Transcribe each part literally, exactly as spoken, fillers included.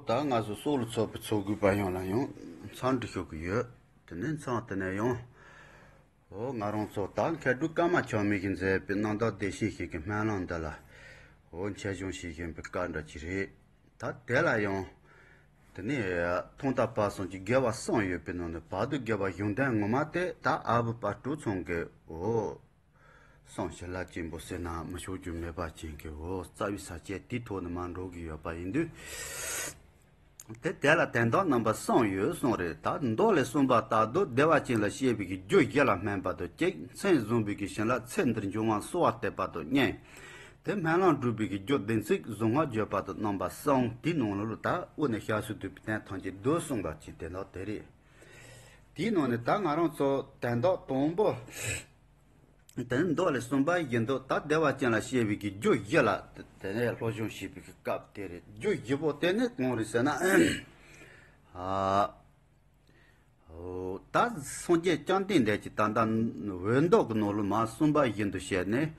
ད་ང་ཚོ་སྲོག་ལ་ཚོགས་པའི་ཚོགས་དགོས་པ་ཡོངས་ལ་ཡང་འཚམས་འདྲི་ཞུ་གི་ཡོད། དེ་ནས་འཚམས་དེ་ནས་ཡང་། འོ་ང་རང་ཚོ་ད་མཁས་གྲུབ་ཀརྨ་ཆགས་མེད་ཀྱིས་མཛད་པའི་རྣམ་དག་བདེ་གཤེགས་ཞིག་གི་སྨོན་ལམ་འདི་ལ། འོ་འཆད་སྦྱོང་བྱེད་བཞིན་པའི་སྐབས་འདྲ་ཅིག་རེད། ད་དེ་ལ་ཡང་། དེ་ནས་ཐོག་མཐའ་བར་གསུམ་གྱི་དགེ་བ་གསུམ་ཡོད་པའི་ནང་ནས་བར་དུ་དགེ་བ་གཞུང་དོན་ངོ་མ་དེ་ད་ཨ་བུ་དཔལ་སྤྲུལ་ཚང་གི་འོ། གསུང་བྱིན་རླབས་ཆེན་པོ་ཟེར་ན་མི་ཆོག་རྒྱུ་མེད་པ་ཅན་གྱི་འོ་རྩ་བའི་ས་བཅད་དེའི་ཐོག་ནས་མར་འགྲོ་གི་ཡོད་པ་ཡིན་དུས། དེ་དེ་ལ་དོན་དག་རྣམ་པ་གསུམ་ཡོད་གསུངས་རེད། ད་མདོ་ལས་གསུངས་པ་ལྟར་དུ་བདེ་བ་ཅན་ལ་སྐྱེ་བའི་གི་རྒྱུ་བཞི་ལ་སྨོན་པ་དང་གཅིག་མཚན་བཟུང་བའི་གི་བྱིན་རླབས་ཚེ་འདིར་འབྱུང་བ་གསོལ་བ་འདེབས་པ་དང་གཉིས། དེ་སྨོན་ལམ་སྒྲུབ་པའི་གི་རྒྱུ་བདེན་ཚིག་གཟུངས་སྔགས་བརྗོད་པ་དང་རྣམ་པ་གསུམ་དེའི་ནང་ལོགས་ལ་ད་དབུ་ནས་ཞབས་སུ་བསྡུས་པའི་དོན་ཐམས་ཅད་འདུས་གསུངས་པ་ཅིག་དེ་ལ་དེ་རེད། དེའི་ནང་ནས་ད་ང་རང་ཚོ་དོན་དག་དང་པོ། དེ་ནི་མདོ་ལས་གསུངས་པ་བཞིན་དུ་ད་བདེ་བ་ཅན་ལ་སྐྱེ་བའི་གི་རྒྱུ་བཞི་ལ་དེ་ནས་སློབ་སྦྱོང་བྱེད་པའི་གི་སྐབས་དེ་རེད། རྒྱུ་བཞི་པོ་དེ་ནི་གང་རེད་ཟེར་ན། ཨ། ད་སངས་རྒྱས་བཅོམ་ལྡན་འདས་ཀྱིས་ད་ལྟ་འོད་མདོ་གི་ནང་ལ་མར་གསུངས་པ་བཞིན་དུ་བྱས་ནས།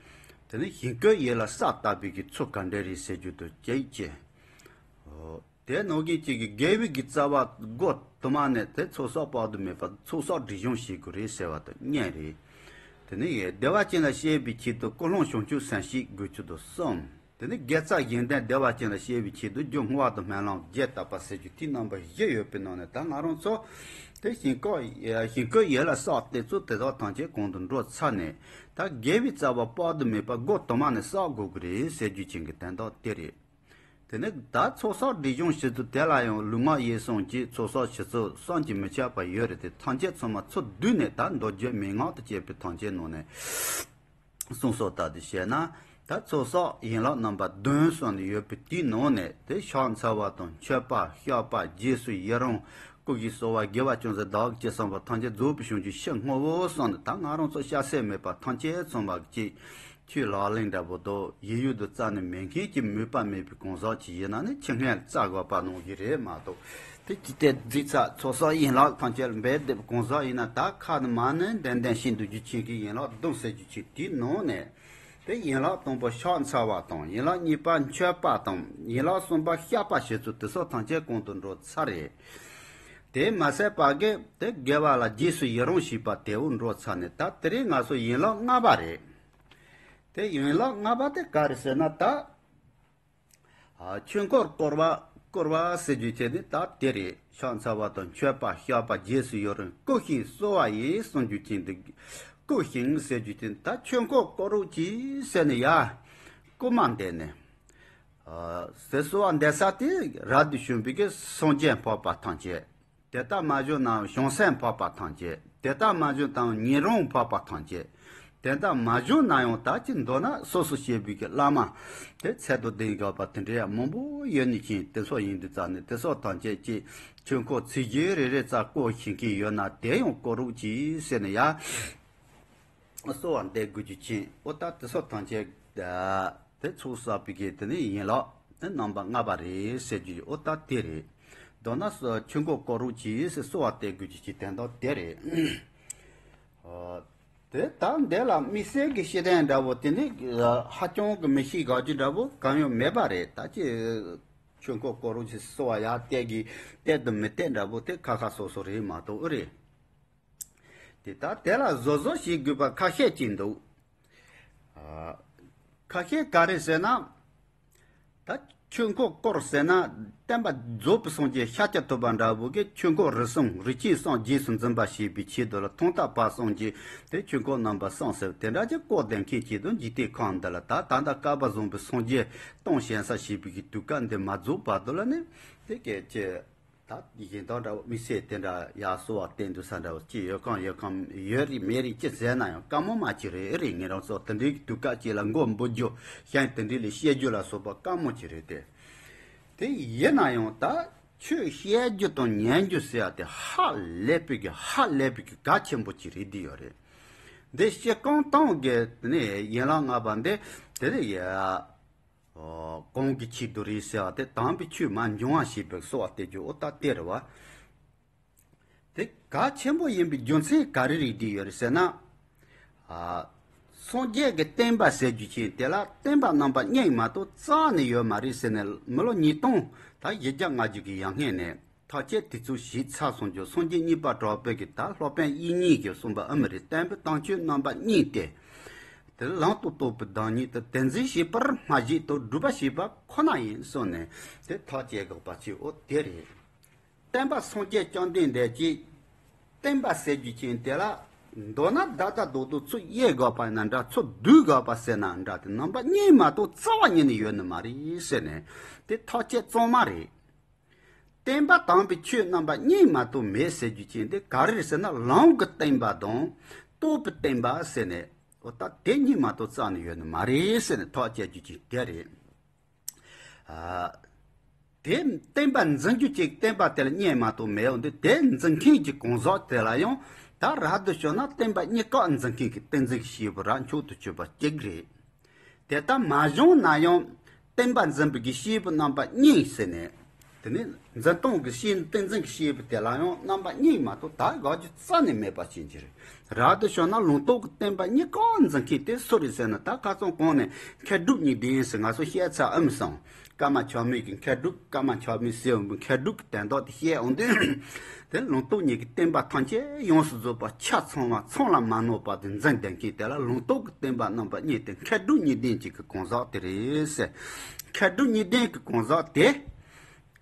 དེ་ནི་ཞིང་བཀོད་ཡུལ་ལ་ས་བཏབ་པའི་གི་ཚུལ་ག་འདྲ་རེད་ཟེར་རྒྱུ་དང་གཅིག་བྱས། དེ་ནང་བཞིན་གཅིག་གི་དགེ་བའི་གི་རྩ་བ་སྒོ་དུ་མ་ནས་དེ་ཚོགས་བསགས་དཔག་ཏུ་མེད་པ་ཚོགས་བསགས་སྒྲིབ་སྦྱོང་བྱེད་དགོས་རེད་ཟེར་བ་དང་གཉིས་རེད། དེ་ནི་བདེ་བ་ཅན་ལ་སྐྱེ་བའི་ཆེད་དུ་ཀུན་སློང་བྱང་ཆུབ་སེམས་བསྐྱེད་དགོས་ཚུལ་དང་གསུམ། དེ་ནི་དགེ་རྩ་གཞན་དོན་བདེ་བ་ཅན་ལ་སྐྱེ་བའི་ཆེད་དུ་རྒྱུ་བསྔོ་བ་དང་སྨོན་ལམ་རྒྱས་བཏབ་པ་ཟེར་རྒྱུ་དེའི་རྣམ་པ་བཞི་ཡོད་པའི་ནང་ནས་ད་ང་རང་ཚོ་དེ་ཞིང་བཀོད་ཞིང་བཀོད་ཡུལ་ལ་ས་བཏབ་ཚུལ་དེ་དག་ཐམས་ཅད་གོང་དུ་འགྲོ་ཚར་ནས། ད་དགེ་བའི་རྩ་བ་དཔག་ཏུ་མེད་པ་སྒོ་དུ་མ་ནས་བསགས་དགོས་ཀྱི་རེད་ཟེར་རྒྱུ་ཅན་གྱི་དོན་དག་དེ་རེད། དེ་ནས་ད་ཚོགས་བསགས་སྒྲིབ་སྦྱོང་བྱེད་ཚུལ་དེ་ལ་ཡང་ལུས་ངག་ཡིད་གསུམ་གྱི་ཚོགས་བསགས་བྱེད་ཚུལ་བསམ་གྱིས་མི་ཁྱབ་པ་ཡོད་རེད་དེ་ཐམས་ཅད་ཚང་མ་ཚུར་བསྡུས་ནས་ད་མདོ་རྒྱུད་མན་ངག་ཏུ་བཅས་པའི་ཐམས་ཅད་ནང་ནས་གསུངས་སོ། ད་དེ་བཤད་ན་ད་ཚོགས་བསགས་ཡན་ལག་རྣམ་པ་བདུན་གསུངས་ནས་ཡོད་པའི་དེའི་ནང་ནས་དེ་ཕྱག་འཚལ་བ་དང་མཆོད་པ་བཤགས་པ་རྗེས་སུ་ཡི་རང་སྐུ་བཞིའི་གསོལ་བ་དགེ་བ་ཅུང་ཟད་བདག་གིས་ཅི་བསམ་པ་ཐམས་ཅད་རྫོགས་པའི་བྱང་ཆུབ་ཕྱིར་བསྔོའོ་གསུངས་ནས་ད་ང་རང་ཚོ་བཤད་ཚད་མེད་པ་ཐམས་ཅད་ཚང་མ་གཅིག་ཆོས་ལག་ལེན་འདྲ་པོ་དང་ཡིད་ཡུལ་དུ་རྩ་ནས་མེད་མཁན་གྱི་མོས་པ་མེད་པའི་གང་ཟག་ཅིག་ཡིན་ན་ནི་ཆེད་མངགས་རྩ་དགོས་པ་ནང་བཞིན་རེད་མ་གཏོགས། དེ་ཅི་སྟེ་རྫིག་ཚ་ཚོགས་བསགས་ཡན་ལག་ཐམས་ཅད་ལ་འབད་བསྡད་པའི་གང་ཟག་ཡིན་ན་ད་ཁ་ནས་མར་ནས་ཏན་ཏན་ཤེས་འདུག་རྒྱུ་ཅན་གྱི་ཡན་ལག་བདུན་ཟེར་རྒྱུ་ཅིག་དེའི་ནང་ནས། དེ་ཡན་ལག་དང་པོ་ཕྱག་འཚལ་བ་དང་ཡན་ལག་གཉིས་པ་མཆོད་པ་དང་ཡན་ལག་གསུམ་པ་བཤགས་པ་བྱེད་ཚུལ་དེ་ཚོ་ཐམས་ཅད་གོང་དུ་འགྲོ་ཚར་རེད། དེ་མ་ཟད་པ་གི་དེ་དགེ་བ་ལ་རྗེས་སུ་ཡི་རང་བྱེད་པ་དེ་འུ་འགྲོ་ཚར་ནས་ད་དེ་རིང་ང་ཚོ་ཡན་ལག་ལྔ་པ་རེད། དེ་ཡན་ལག་ལྔ་པ་དེ་ག་རེ་ཟེར་ན་ད། ཨ། ཆོས་འཁོར་བསྐོར་བ་བསྐོར་བ་ཟེར་རྒྱུ་དེ་ནི་ད་དེ་རེད། ཕྱག་འཚལ་བ་དང་མཆོད་པ་བཤགས་པ་རྗེས་སུ་ཡི་རང་བསྐུལ་ཞིང་གསོལ་བ་ཡི་གསུང་རྒྱུ་ཅན་དེ། བསྐུལ་ཞིང་ཟེར་རྒྱུ་དེ་ནི་ད་ཆོས་འཁོར་བསྐོར་རོགས་གྱིས་ཟེར་ནས་ཡ། བསྐུལ་མ་འདེབས་ནས། ཨ། ཟེར་གསོལ་བ་འདེབས་ས་དེ་རབ་ཏུ་བྱུང་བའི་གི་སངས་རྒྱས་འཕགས་པ་ཐམས་ཅད། དེ་ལྟར་མ་བྱུང་ན་ཡང་བྱང་སེམས་འཕགས་པ་ཐམས་ཅད། དེ་ལྟར་མ་བྱུང་དང་ཉན་རང་འཕགས་པ་ཐམས་ཅད། དེ་ལྟར་མ་བྱུང་ན་ཡང་ད་ཅི་མདོར་ན་སོ་སོ་སྐྱེས་པའི་གི་བླ་མ། དེ་ཚད་དང་ལྡན་དགོས་པ་དེ་འདྲ་ཡང་མང་པོ་ཡོད་ནི་ཅིག་དེ་ཚོ་ཡིན་དུས་ཙང་ནས་དེ་ཚོ་ཐམས་ཅད་ཀྱི་ཆོས་འཁོར་ཚིག་བརྗོད་རེ་རེ་ཙམ་བསྐོར་ཤེས་མཁན་ཡོད་ན་དེ་ཡང་བསྐོར་རོགས་གྱིས་ཟེར་ནས་ཡ། གསོལ་བ་འདེབས་དགོས་རྒྱུ་ཅན་འོ་ད་དེ་ཚོ་ཐམས་ཅད། དེ་ཚོགས་བསགས་པའི་གི་དེ་ནི་ཡན་ལག་དེ་རྣམ་པ་ལྔ་པ་རེད་ཟེར་རྒྱུ་ཡོད། འོ་ད་དེ་རེད། མདོར་ན་ཆོས་འཁོར་བསྐོར་རོགས་གྱིས་ཟེར་གསོལ་བ་འདེབས་དགོས་རྒྱུ་ཅིག་དོན་དག་དེ་རེད། ཨ། དེ་ད་འདི་ལ་དམིགས་བསལ་གྱི་བཤད་དོན་འདྲ་བོ་དེ་ནི་ཧ་ཅང་གི་མི་ཤེས་དགའ་རྒྱུ་འདྲ་བོ་གང་ཡང་མེད་པ་རེད། ད་ཅི་ཆོས་འཁོར་བསྐོར་རོགས་གྱིས་གསོལ་བ་ཡར་བཏབ་གི་བཏབ་དང་མི་བཏབ་འདྲ་བོ་དེ་ཁ་ཁ་སོ་སོ་རེད་མ་གཏོགས་ཨེ་རེད། དེ་ལྟར་དེ་ལ་བཟོ་བཟོ་ཞིག་དགོས་པ་ཁ་ཤས་ཅིག་འདུག་ཨ། ཁ་ཤས་ག་རེ་ཟེར་ན། ད་ཆོས་འཁོར་བསྐོར་ཟེར་ན་བསྟན་པ་རྫོགས་པའི་སངས་རྒྱས་ཤཱཀྱ་ཐུབ་པ་འདྲ་བོ་གིས་ཆོས་འཁོར་རིགས་གསུམ་རིགས་ཆད་གསུམ་རྗེས་སུ་འཛིན་པ་བྱེད་པའི་ཆེད་དུ་ལ་ཐོག་མཐའ་བར་གསུམ་གྱི་དེ་ཆོས་འཁོར་རྣམ་པ་གསུམ་ཟེར་དེ་འདྲ་ཅིག་བསྐོར་བསྡད་མཁན་ཅིག་དང་འཇིག་རྟེན་ཁམས་འདི་ལ་ད་ད་ལྟ་བསྐལ་པ་བཟང་པོའི་སངས་རྒྱས་སྟོང་བྱིན་ས་བྱེད་པའི་གི་དུས་སྐབས་འདི་མ་རྫོགས་བར་དུ་ལ་ནི་དེ་སྐད་ཅེས། ད་གཞན་དག་འདྲ་བོ་དམིགས་བསལ་དེ་འདྲ་ཡར་གསོལ་བ་བཏབ་འདུག་ས་འདྲ་བོ་ཅི་ཡོད་གང་ཡོད་གང་ཡོད་རེད་མེད་རེད་ཅི་ཟེར་ན་ཡང་དཀའ་མོ་མ་ཅིག་རེད། ཨེ་རེད། ངེད་རང་ཚོ་དེ་འདྲའི་དུས་སྐབས་ཅིག་ལ་མགོ་འབུལ་རྒྱུ་གཞན་དེ་འདྲའི་ལས་བཤད་རྒྱུ་ལ་སོགས་པ་དཀའ་མོ་ཅིག་རེད་དེ། དེ་ཡིན་ན་ཡང་ད་ཆོས་བཤད་རྒྱུ་དང་ཉན་རྒྱུ་ཟེར་ཡ་དེ་ཧ་ལས་པའི་གི་ཧ་ལས་པའི་གི་གལ་ཆེན་པོ་ཅིག་རེད་བསྡད་ཡོད་རེད། འདི་སྤྱིར་བཏང་གི་ནི་ཡན་ལག་ལྔ་པ་འདི་དེ་རེད་ཡ། ཨོ། གང་གི་ཆེད་དུ་རེད་ཟེར་བ་དེ་དམ་པའི་ཆོས་མ་འབྱུང་བ་ཞེས་པའི་གསོལ་བ་བཏབ་རྒྱུ་འོ་ད་དེ་རེད་བ། དེ་གལ་ཆེན་པོ་ཡིན་པའི་རྒྱུ་མཚན་ག་རེ་རེད་བསྡད་ཡོད་རེད་ཟེར་ན། ཨ། སངས་རྒྱས་ཀྱི་བསྟན་པ་ཟེར་རྒྱུ་ཅན་དེ་ལ་བསྟན་པ་རྣམ་པ་གཉིས་མ་གཏོགས་རྩ་ནས་ཡོད་མ་རེད་ཟེར་ནས་མི་ལོ་ཉིས་སྟོང་དང་བཞི་བརྒྱ་ལྔ་བཅུ་གི་ཡར་སྔོན་ནས་ཐག་བཅད་དེ་ཚོ་བྱས་ཚར་སོང་རྒྱུ། སངས་རྒྱས་གཉིས་པ་གྲགས་པའི་གི་ད་སློབ་དཔོན་དབྱིག་གཉེན་གྱིས་གསུངས་པ་ཨེ་མ་རེད། བསྟན་པའི་དམ་ཆོས་རྣམ་པ་གཉིས་ཏེ། དེ་ལ་ལམ་དང་རྟོགས་པའི་བདག་ཉིད་དུ། དེ་འཛིན་བྱེད་པར་སྨྲ་བྱེད་དོ། སྒྲུབ་པ་བྱེད་པ་ཁོ་ན་ཡིན་གསུངས་ནས་དེ་ཐག་བཅད་དགོས་པ་ཅིག་འོ་དེ་རེད། བསྟན་པ་སངས་རྒྱས་བཅོམ་ལྡན་འདས་ཀྱིས་བསྟན་པ་ཟེར་རྒྱུ་ཅན་དེ་ལ་མདོར་ན་བརྡ་དག་རྡོག་རྡོག་ཚུར་དབྱེ་དགོས་པ་ཡིན་ན་འདྲ། ཚུར་བསྡུ་དགོས་པ་ཟེར་ན་འདྲ། དེ་རྣམ་པ་གཉིས་མ་གཏོགས་རྩ་བ་ཉིད་ནས་ཡོད་ནི་མ་རེད་ཟེར་ནས་དེ་ཐག་བཅད་གཙང་མ་རེད། བསྟན་པ་དམ་པའི་ཆོས་རྣམ་པ་གཉིས་མ་གཏོགས་མེད་ཟེར་རྒྱུ་ཅན་དེ་ག་རེ་རེད་ཟེར་ན། ལམ་གྱི་བསྟན་པ་དང་རྟོགས་པའི་བསྟན་པ་ཟེར་ནས། འོ་ད་དེ་གཉིས་མ་གཏོགས་རྩ་ནས་ཡོད་ནི་མ་རེད་ཟེར་ནས་ཐག་བཅད་རྒྱུ་ཅན་དེ་རེད། ཨ། དེ་བསྟན་པ་འཛིན་རྒྱུ་ཅན་བསྟན་པ་དེ་ལ་གཉིས་མ་གཏོགས་མེད་འོང་དུས། དེ་འཛིན་མཁན་གྱི་གང་ཟག་དེ་ལ་ཡང་ད་རབ་ཏུ་བྱུང་ན་བསྟན་པ་གཉིས་ཀ་འཛིན་མཁན་གྱི་བསྟན་འཛིན་གྱི་སྐྱེས་བུ་རབ་མཆོག་ཏུ་གྱུར་པ་གཅིག་རེད། དེ་ལྟར་མ་བྱུང་ན་ཡང་བསྟན་པ་འཛིན་པའི་གི་སྐྱེས་བུ་རྣམ་པ་གཉིས་ཟེར་ནས། དེ་ནི་འཛིན་སྟངས་ཀྱི་སྐྱེས་བསྟན་འཛིན་གྱི་སྐྱེས་བུ་དེ་ལ་ཡང་རྣམ་པ་གཉིས་མ་གཏོགས་ད་དགག་རྒྱུ་རྩ་ནས་མེད་པ་ཅན་གྱི་རེད། རབ་ཏུ་བྱུང་ན་ལུང་རྟོགས་ཀྱི་བསྟན་པ་གཉིས་ཀ་འཛིན་མཁན་དེ་སུ་རེད་ཟེར་ན། ད་ཁ་སང་གོང་ནས་མཁས་གྲུབ་གཉིས་ལྡན་ཟེར་ང་ཚོ་བཤད་ཚར་ཨེམ་སོང་། ཀརྨ་ཆགས་མེད་ཀྱི་མཁས་གྲུབ། ཀརྨ་ཆགས་མེད་ཟེར་བའི་མཁས་གྲུབ་ཀྱི་དོན་དག་དེ་བཤད་འོང་དུས། དེ་ལུང་རྟོགས་གཉིས་ཀྱི་བསྟན་པ་ཐམས་ཅད་ཡོངས་སུ་རྫོགས་པ་ཆ་ཚང་བ་ཚང་ལ་མ་ནོར་བ་དེ་འཛིན་བསྡད་མཁན་དེ་ལ་ལུང་རྟོགས་ཀྱི་བསྟན་པ་རྣམ་པ་གཉིས་དེ་མཁས་གྲུབ་གཉིས་ལྡན་གཅིག་གི་གང་ཟག་དེ་རེད་ཟེར། མཁས་གྲུབ་གཉིས་ལྡན་གྱི་གང་ཟག་དེ་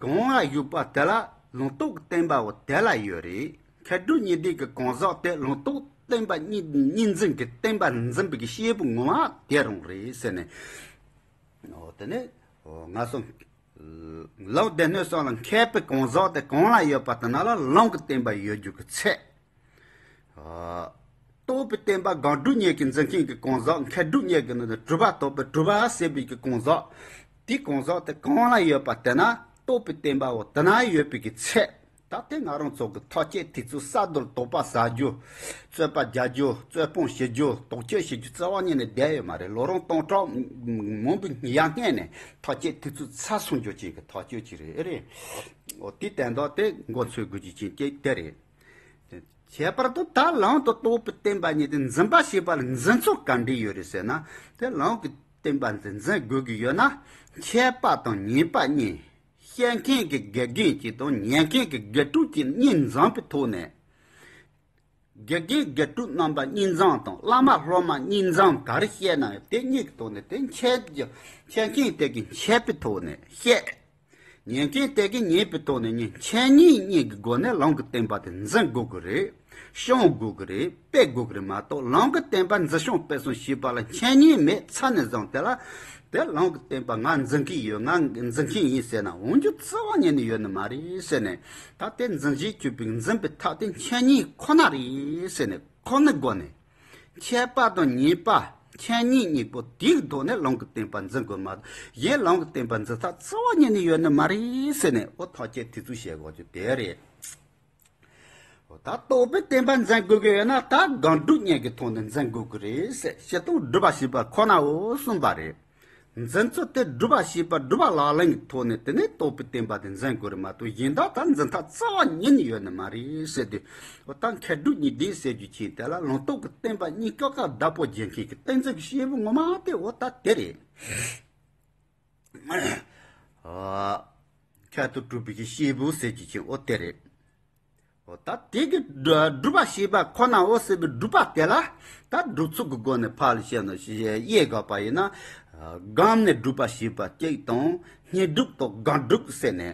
གང་ལ་བཞུགས་པ་དེ་ལ་ལུང་རྟོགས་ཀྱི་བསྟན་པ་འོ་དེ་ལ་ཡོད་རེད། མཁས་གྲུབ་གཉིས་ལྡན་གྱི་གང་ཟག་དེ་ལུང་རྟོགས་བསྟན་པ་གཉིས་གཉིས་འཛིན་གྱི་བསྟན་པ་འཛིན་པའི་གི་སྐྱེས་བུ་ངོ་མ་དེ་རང་རེད་ཟེར་ནས། འོ་དེ་ནས་འོ་ང་ཚོ་ལམ་སྡེ་སྣོད་གསུམ་ལ་མཁས་པའི་གང་ཟག་དེ་གང་ལ་ཡོད་པ་དེ་ན་ལ་ལམ་གྱི་བསྟན་པ་ཡོད་རྒྱུ་གི་ཚད། རྟོགས་པའི་བསྟན་པ་སྒོམ་སྒྲུབ་གཉིས་ཀྱི་འཛིན་མཁན་གྱི་གང་ཟག། མཁས་གྲུབ་གཉིས་ཀྱི་ནང་ནས་གྲུབ་པ་རྟོགས་པའི་གྲུབ་པ་ཟེར་བའི་གི་གང་ཟག། དེའི་གང་ཟག་དེ་གང་ལ་ཡོད་པ་དེ་ན་རྟོགས་པའི་བསྟན་པ་འོ་དེ་ན་ཡོད་པའི་གི་ཚད། ད་དེ་ང་རང་ཚོ་གི་ཐག་བཅད་དེ་ཚོ་ས་རྡོར་དོགས་པ་ཟ་རྒྱུ། རྩོད་པ་རྒྱག་རྒྱུ། རྩོད་སྤོང་བྱེད་རྒྱུ། དོགས་གཅོད་བྱེད་རྒྱུ་རྩ་བ་ཉིད་ནས་བསྡད་ཡོད་མ་རེད། ལོ་རིམ་སྟོང་ཕྲག་མང་པོའི་ཡར་སྔོན་ནས་ཐག་བཅད་དེ་ཚོ་ཚར་སོང་རྒྱུ་ཅན་གྱི་ཐག་གཅོད་ཅིག་རེད། ཨེ་རེད། འོ་དེ་དོན་དག་དེ་མགོ་ཚོས་དགོས་རྒྱུ་ཅན་གཅིག་དེ་རེད། ཁྱད་པར་དུ་ད་ལམ་དུ་རྟོགས་པའི་བསྟན་པ་ཉིད་དེ་འཛིན་པ་ཞེས་པ་ལ་འཛིན་ཚུལ་ག་འདྲ་ཡོད་རེད་ཟེར་ན། དེ་ལམ་གྱི་བསྟན་པ་འཛིན་འཛིན་དགོས་ཀྱི་ཡོད་ན། མཁས་པ་དང་ཉན་པ་གཉིས། བཤད་མཁན་གྱི་དགེ་རྒན་གཅིག་དང་ཉན་མཁན་གྱི་དགེ་ཕྲུག་གཅིག་གཉིས་འཛོམས་པའི་ཐོག་ནས། དགེ་རྒན་དགེ་ཕྲུག་རྣམ་པ་གཉིས་འཛོམས་དང་བླ་མ་སློབ་མ་གཉིས་འཛོམས་ག་རེ་བཤད་ན་ཡང་དེ་གཉིས་ཀྱི་ཐོག་ནས་དེ་འཆད་རྒྱུ། འཆད་མཁན་དེ་གིས་འཆད་པའི་ཐོག་ནས་བཤད། ཉན་མཁན་དེ་གིས་ཉན་པའི་ཐོག་ནས་ཉན། འཆད་ཉན་གཉིས་ཀྱི་སྒོ་ནས་ལམ་གྱི་བསྟན་པ་དེ་འཛིན་དགོས་ཀྱི་རེད། སྲུང་དགོས་ཀྱི་རེད། སྤེལ་དགོས་ཀྱི་རེད་མ་གཏོགས་ལམ་གྱི་བསྟན་པ་འཛིན་སྲུང་སྤེལ་གསུམ་བྱེད་པ་ལ་འཆད་ཉན་མེད་ཚར་ནས་བཟུང་དེ་ལ། དེ་ལམ་གྱི་བསྟན་པ་ང་འཛིན་གྱི་ཡོད། ང་འཛིན་མཁན་ཡིན་ཟེར་ན་འོང་རྒྱུ་རྩ་བ་ཉིད་ནས་ཡོད་ནི་མ་རེད་ཟེར་ནས། ད་དེ་འཛིན་བྱེད་གཅིག་པུའི་འཛིན་པའི་ཐབས་དེ་འཆད་ཉན་ཁོ་ན་རེད་ཟེར་ནས། ཁོ་ནའི་སྒོ་ནས། མཁས་པ་དང་ཉན་པ། འཆད་ཉན་གཉིས་པོ་དེའི་ཐོག་ནས་ལམ་གྱི་བསྟན་པ་འཛིན་དགོས་མ་གཏོགས། གཞན་ལམ་གྱི་བསྟན་པ་འཛིན་ཐབས་རྩ་བ་ཉིད་ནས་ཡོད་ནི་མ་རེད་ཟེར་ནས། འོ་ཐག་བཅད་དེ་ཚོ་བཤད་དགོས་རྒྱུ་དེ་རེད། འོ་ད་རྟོགས་པའི་བསྟན་པ་འཛིན་དགོས་ཀྱི་ཡོད་ན་ད་སྒོམ་སྒྲུབ་གཉིས་ཀྱི་ཐོག་ནས་འཛིན་དགོས་ཀྱི་རེད་ཟེར། སྤྱིར་བཏང་སྒྲུབ་པ་བྱེད་པ་ཁོ་ནའོ་གསུངས་པ་རེད། འཛིན་ཚུལ་དེ་སྒྲུབ་པ་བྱེད་པ་སྒྲུབ་པ་ལག་ལེན་གྱི་ཐོག་ནས་དེ་ནས་རྟོགས་པའི་བསྟན་པ་དེ་འཛིན་དགོས་རེད་མ་གཏོགས། གཞན་དག་ད་འཛིན་ཐབས་རྩ་བ་ཉིད་ནས་ཡོད་ནི་མ་རེད་ཟེར་དུས། འོ་ད་མཁས་གྲུབ་གཉིས་ལྡན་ཟེར་རྒྱུ་ཅན་དེ་ལ་ལུང་རྟོགས་ཀྱི་བསྟན་པ་གཉིས་ཀ་ཀ་བདག་པོ་བྱེད་མཁན་གྱི་བསྟན་འཛིན་གྱི་སྐྱེས་བུ་ངོ་མ་དེ་འོ་ད་དེ་རེད། ཨ། ཁྱད་དུ་གྲུབ་པའི་སྐྱེས་བུ་ཟེར་རྒྱུ་ཅན་འོ་དེ་རེད། འོ་ད་དེ་གི་སྒྲུབ་པ་བྱེད་པ་ཁོ་ན་འོ་ཟེར་བའི་སྒྲུབ་པ་དེ་ལ་ད་སྒྲུབ་ཚུལ་གྱི་སྒོ་ནས་ཕར་ལ་བཤད་ན་དབྱེ་དགོས་པ་ཡིན་ན། སྒོམ་ནས་སྒྲུབ་པ་བྱེད་པ་གཅིག་དང་བསྙེན་སྒྲུབ་དང་སྒོམ་སྒྲུབ་ཟེར་ནས།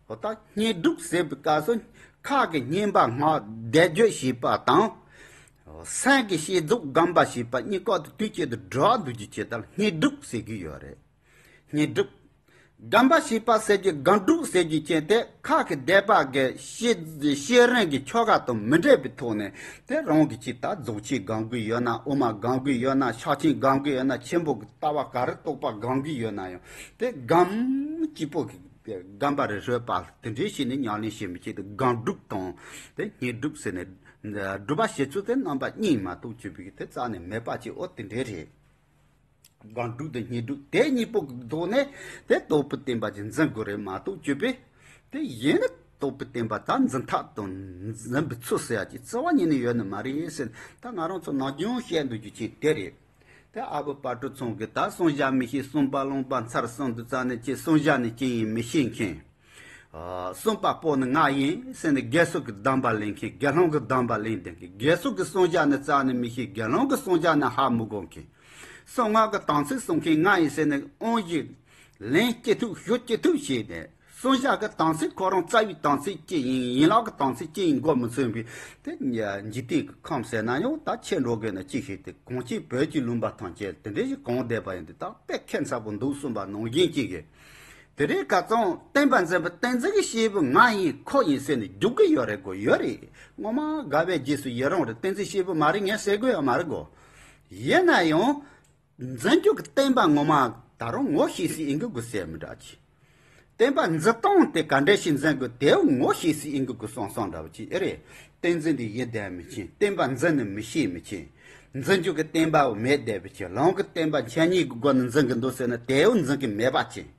འོ་ད་བསྙེན་སྒྲུབ་ཟེར་བའི་སྐབས་སུ་ཁ་གི་བསྙེན་པ་སྔགས་བཟླས་བརྗོད་བྱེད་པ་དང་། སེམས་ཀྱི་བསྐྱེད་རྫོགས་སྒོམ་པ་བྱེད་པ་གཉིས་ཀ་དེ་དུས་གཅིག་ཏུ་སྒྲུབ་འདུག་རྒྱུ་ཅན་དེ་ལ་བསྙེན་སྒྲུབ་ཟེར་གྱི་ཡོད་རེད། བསྙེན་སྒྲུབ། སྒོམ་པ་བྱེད་པ་ཟེར་རྒྱུ་སྒོམ་སྒྲུབ་ཟེར་རྒྱུ་ཅན་དེ་ཁ་གི་བཟླས་པ་གི་བསྐྱེད་བསྐྱེད་རིམ་གྱི་ཆོ་ག་དང་མི་འབྲལ་བའི་ཐོག་ནས་དེ་རང་གི་ཅིག་ད་རྫོགས་ཆེན་སྒོམ་གྱི་ཡོད་ན། དབུ་མ་སྒོམ་གྱི་ཡོད་ན། ཕྱག་ཆེན་སྒོམ་གྱི་ཡོད་ན། ཆེན་པོ་གི་ལྟ་བ་ག་རེ་རྟོགས་པ་སྒོམ་གྱི་ཡོད་ན་ཡང་དེ་སྒོམ་གཅིག་པོ་གི་སྒོམ་པ་རེ་རེ་བ་དེ་འདྲའི་བྱས་ནས་ཉམས་ལེན་བྱེད་མི་བྱེད་དེ་སྒོམ་སྒྲུབ་དང་དེ་བསྙེན་སྒྲུབ་ཟེར་ནས་སྒྲུབ་པ་བྱེད་ཚུལ་དེ་རྣམ་པ་གཉིས་མ་གཏོགས་གཅིག་པོ་གི་དེ་རྩ་ནས་མེད་པ་ཅིག་འོ་དེ་འདྲའི་རེད། སྒོམ་སྒྲུབ་དང་བསྙེན་སྒྲུབ་དེ་གཉིས་པོ་གི་ཐོག་ནས་དེ་རྟོགས་པའི་བསྟན་པ་ཅིག་འཛིན་དགོས་རེད་མ་གཏོགས་གཅིག་པོ་དེ་གཞན་ནི་རྟོགས་པའི་བསྟན་པ་ད་འཛིན་ཐབས་དང་འཛིན་པའི་ཚུལ་ཟེར་ཡ་ཅིག་རྩ་བ་ཉིད་ནས་ཡོད་ནི་མ་རེད་ཟེར། ད་ང་རང་ཚོ་ནམ་རྒྱུན་བཤད་འདུག་རྒྱུ་ཅན་དེ་རེད། དེ་ཨ་བུ་དཔལ་སྤྲུལ་ཚང་གིས་ད་གསུང་བཤད་མི་ཤེས། གསུམ་པ་རློན་པ་མཚར་གསུམ་དུ་བཙལ་ནས་ཁྱེད་གསུང་བཤད་ནི་ཅི་ཡིན་མི་ཤེས་མཁན། ཨ། གསུམ་པ་པོ་ནི་ང་ཡིན་ཟེར་ནས་དགེ་ཚུལ་གྱི་གདམས་པ་ལེན་མཁན། དགེ་སློང་གི་གདམས་པ་ལེན་བསྡད་མཁན། དགེ་ཚུལ་གྱི་གསུང་བཤད་ནི་བཙལ་ནས་མི་ཤེས། དགེ་སློང་གི་གསུང་བཤད་ནི་ཧ་མི་གོ་མཁན། གསང་སྔགས་ཀྱི་དམ་ཚིག་སྲུང་མཁན་ང་ཡིན་ཟེར་ནས་དབང་ཞིག་ལེན་ཅི་ཐུབ་ཞུ་ཅི་ཐུབ་བྱས་ནས། གསང་སྔགས་ཀྱི་དམ་ཚིག་ཁོ་རང་རྩ་བའི་དམ་ཚིག་ཅི་ཡིན། ཡན་ལག་གི་དམ་ཚིག་ཅི་ཡིན་མགོ་མི་ཚོས་པའི་དེ་འཇིག་རྟེན་གྱི་ཁམས་ཟེར་ན་ཡང་ད་ཆེ་འགྲོ་དགོས་ན་ཅི་ཞིག་དེ། གང་ཅི་བོད་ཀྱི་ལུང་པ་ཐམས་ཅད་དེ་འདྲ་ཞིག་གང་བསྡད་པ་ཡིན་དུས། ད་དཔེ་ཁྱད་མཚར་པོ་འདུག་གསུངས་པ་ནང་བཞིན་ཅིག་གིས། དེ་རིང་ཁ་སང་བསྟན་པ་འཛིན་པའི་བསྟན་འཛིན་གྱི་སྐྱེས་བུ་ང་ཡིན་ཁོ་ཡིན་ཟེར་ནས་རྒྱུག་གི་ཡོད་རེད་གོ། ཡོད་རེད། ངོ་མ་དགའ་བའི་རྗེས་སུ་ཡི་རང་རེད། བསྟན་འཛིན་སྐྱེས་བུ་མ་རེད་ངས་ཟེར་དགོས་ཡོད་མ་རེད་གོ། ཡིན་ན་ཡང་། འཛིན་རྒྱུ་གི་བསྟན་པ་ངོ་མ་ད་རུང་ངོ་ཤེས་སའི་ཨིན་གི་དགོས་ཟེར་མི་འདྲ་ཅིག་བསྟན་པ་འཛིན་སྟངས་དེ་ག་འདྲ་ཞིག་འཛིན་དགོས་དེའུ་ངོ་ཤེས་སའི་ཨིན་གི་དགོས་བསམ་བསམ་འདྲ་བོ་ཅིག་ཨེ་རེད། བསྟན་འཛིན་དེ་ཡིན་བསྡད་མི་ཆེན། བསྟན་པ་འཛིན་ནི་མི་ཤེས་མི་ཆེན། འཛིན་རྒྱུ་གི་བསྟན་པའོ་མེད་བསྡད་པའི་ཆེན། ལམ་གྱི་བསྟན་པ་འཆད་ཉན་གྱི་སྒོ་ནས་འཛིན་གི་འདུག་ཟེར་ན་དེའུ་འཛིན་གི་མེད་པ་ཆེན།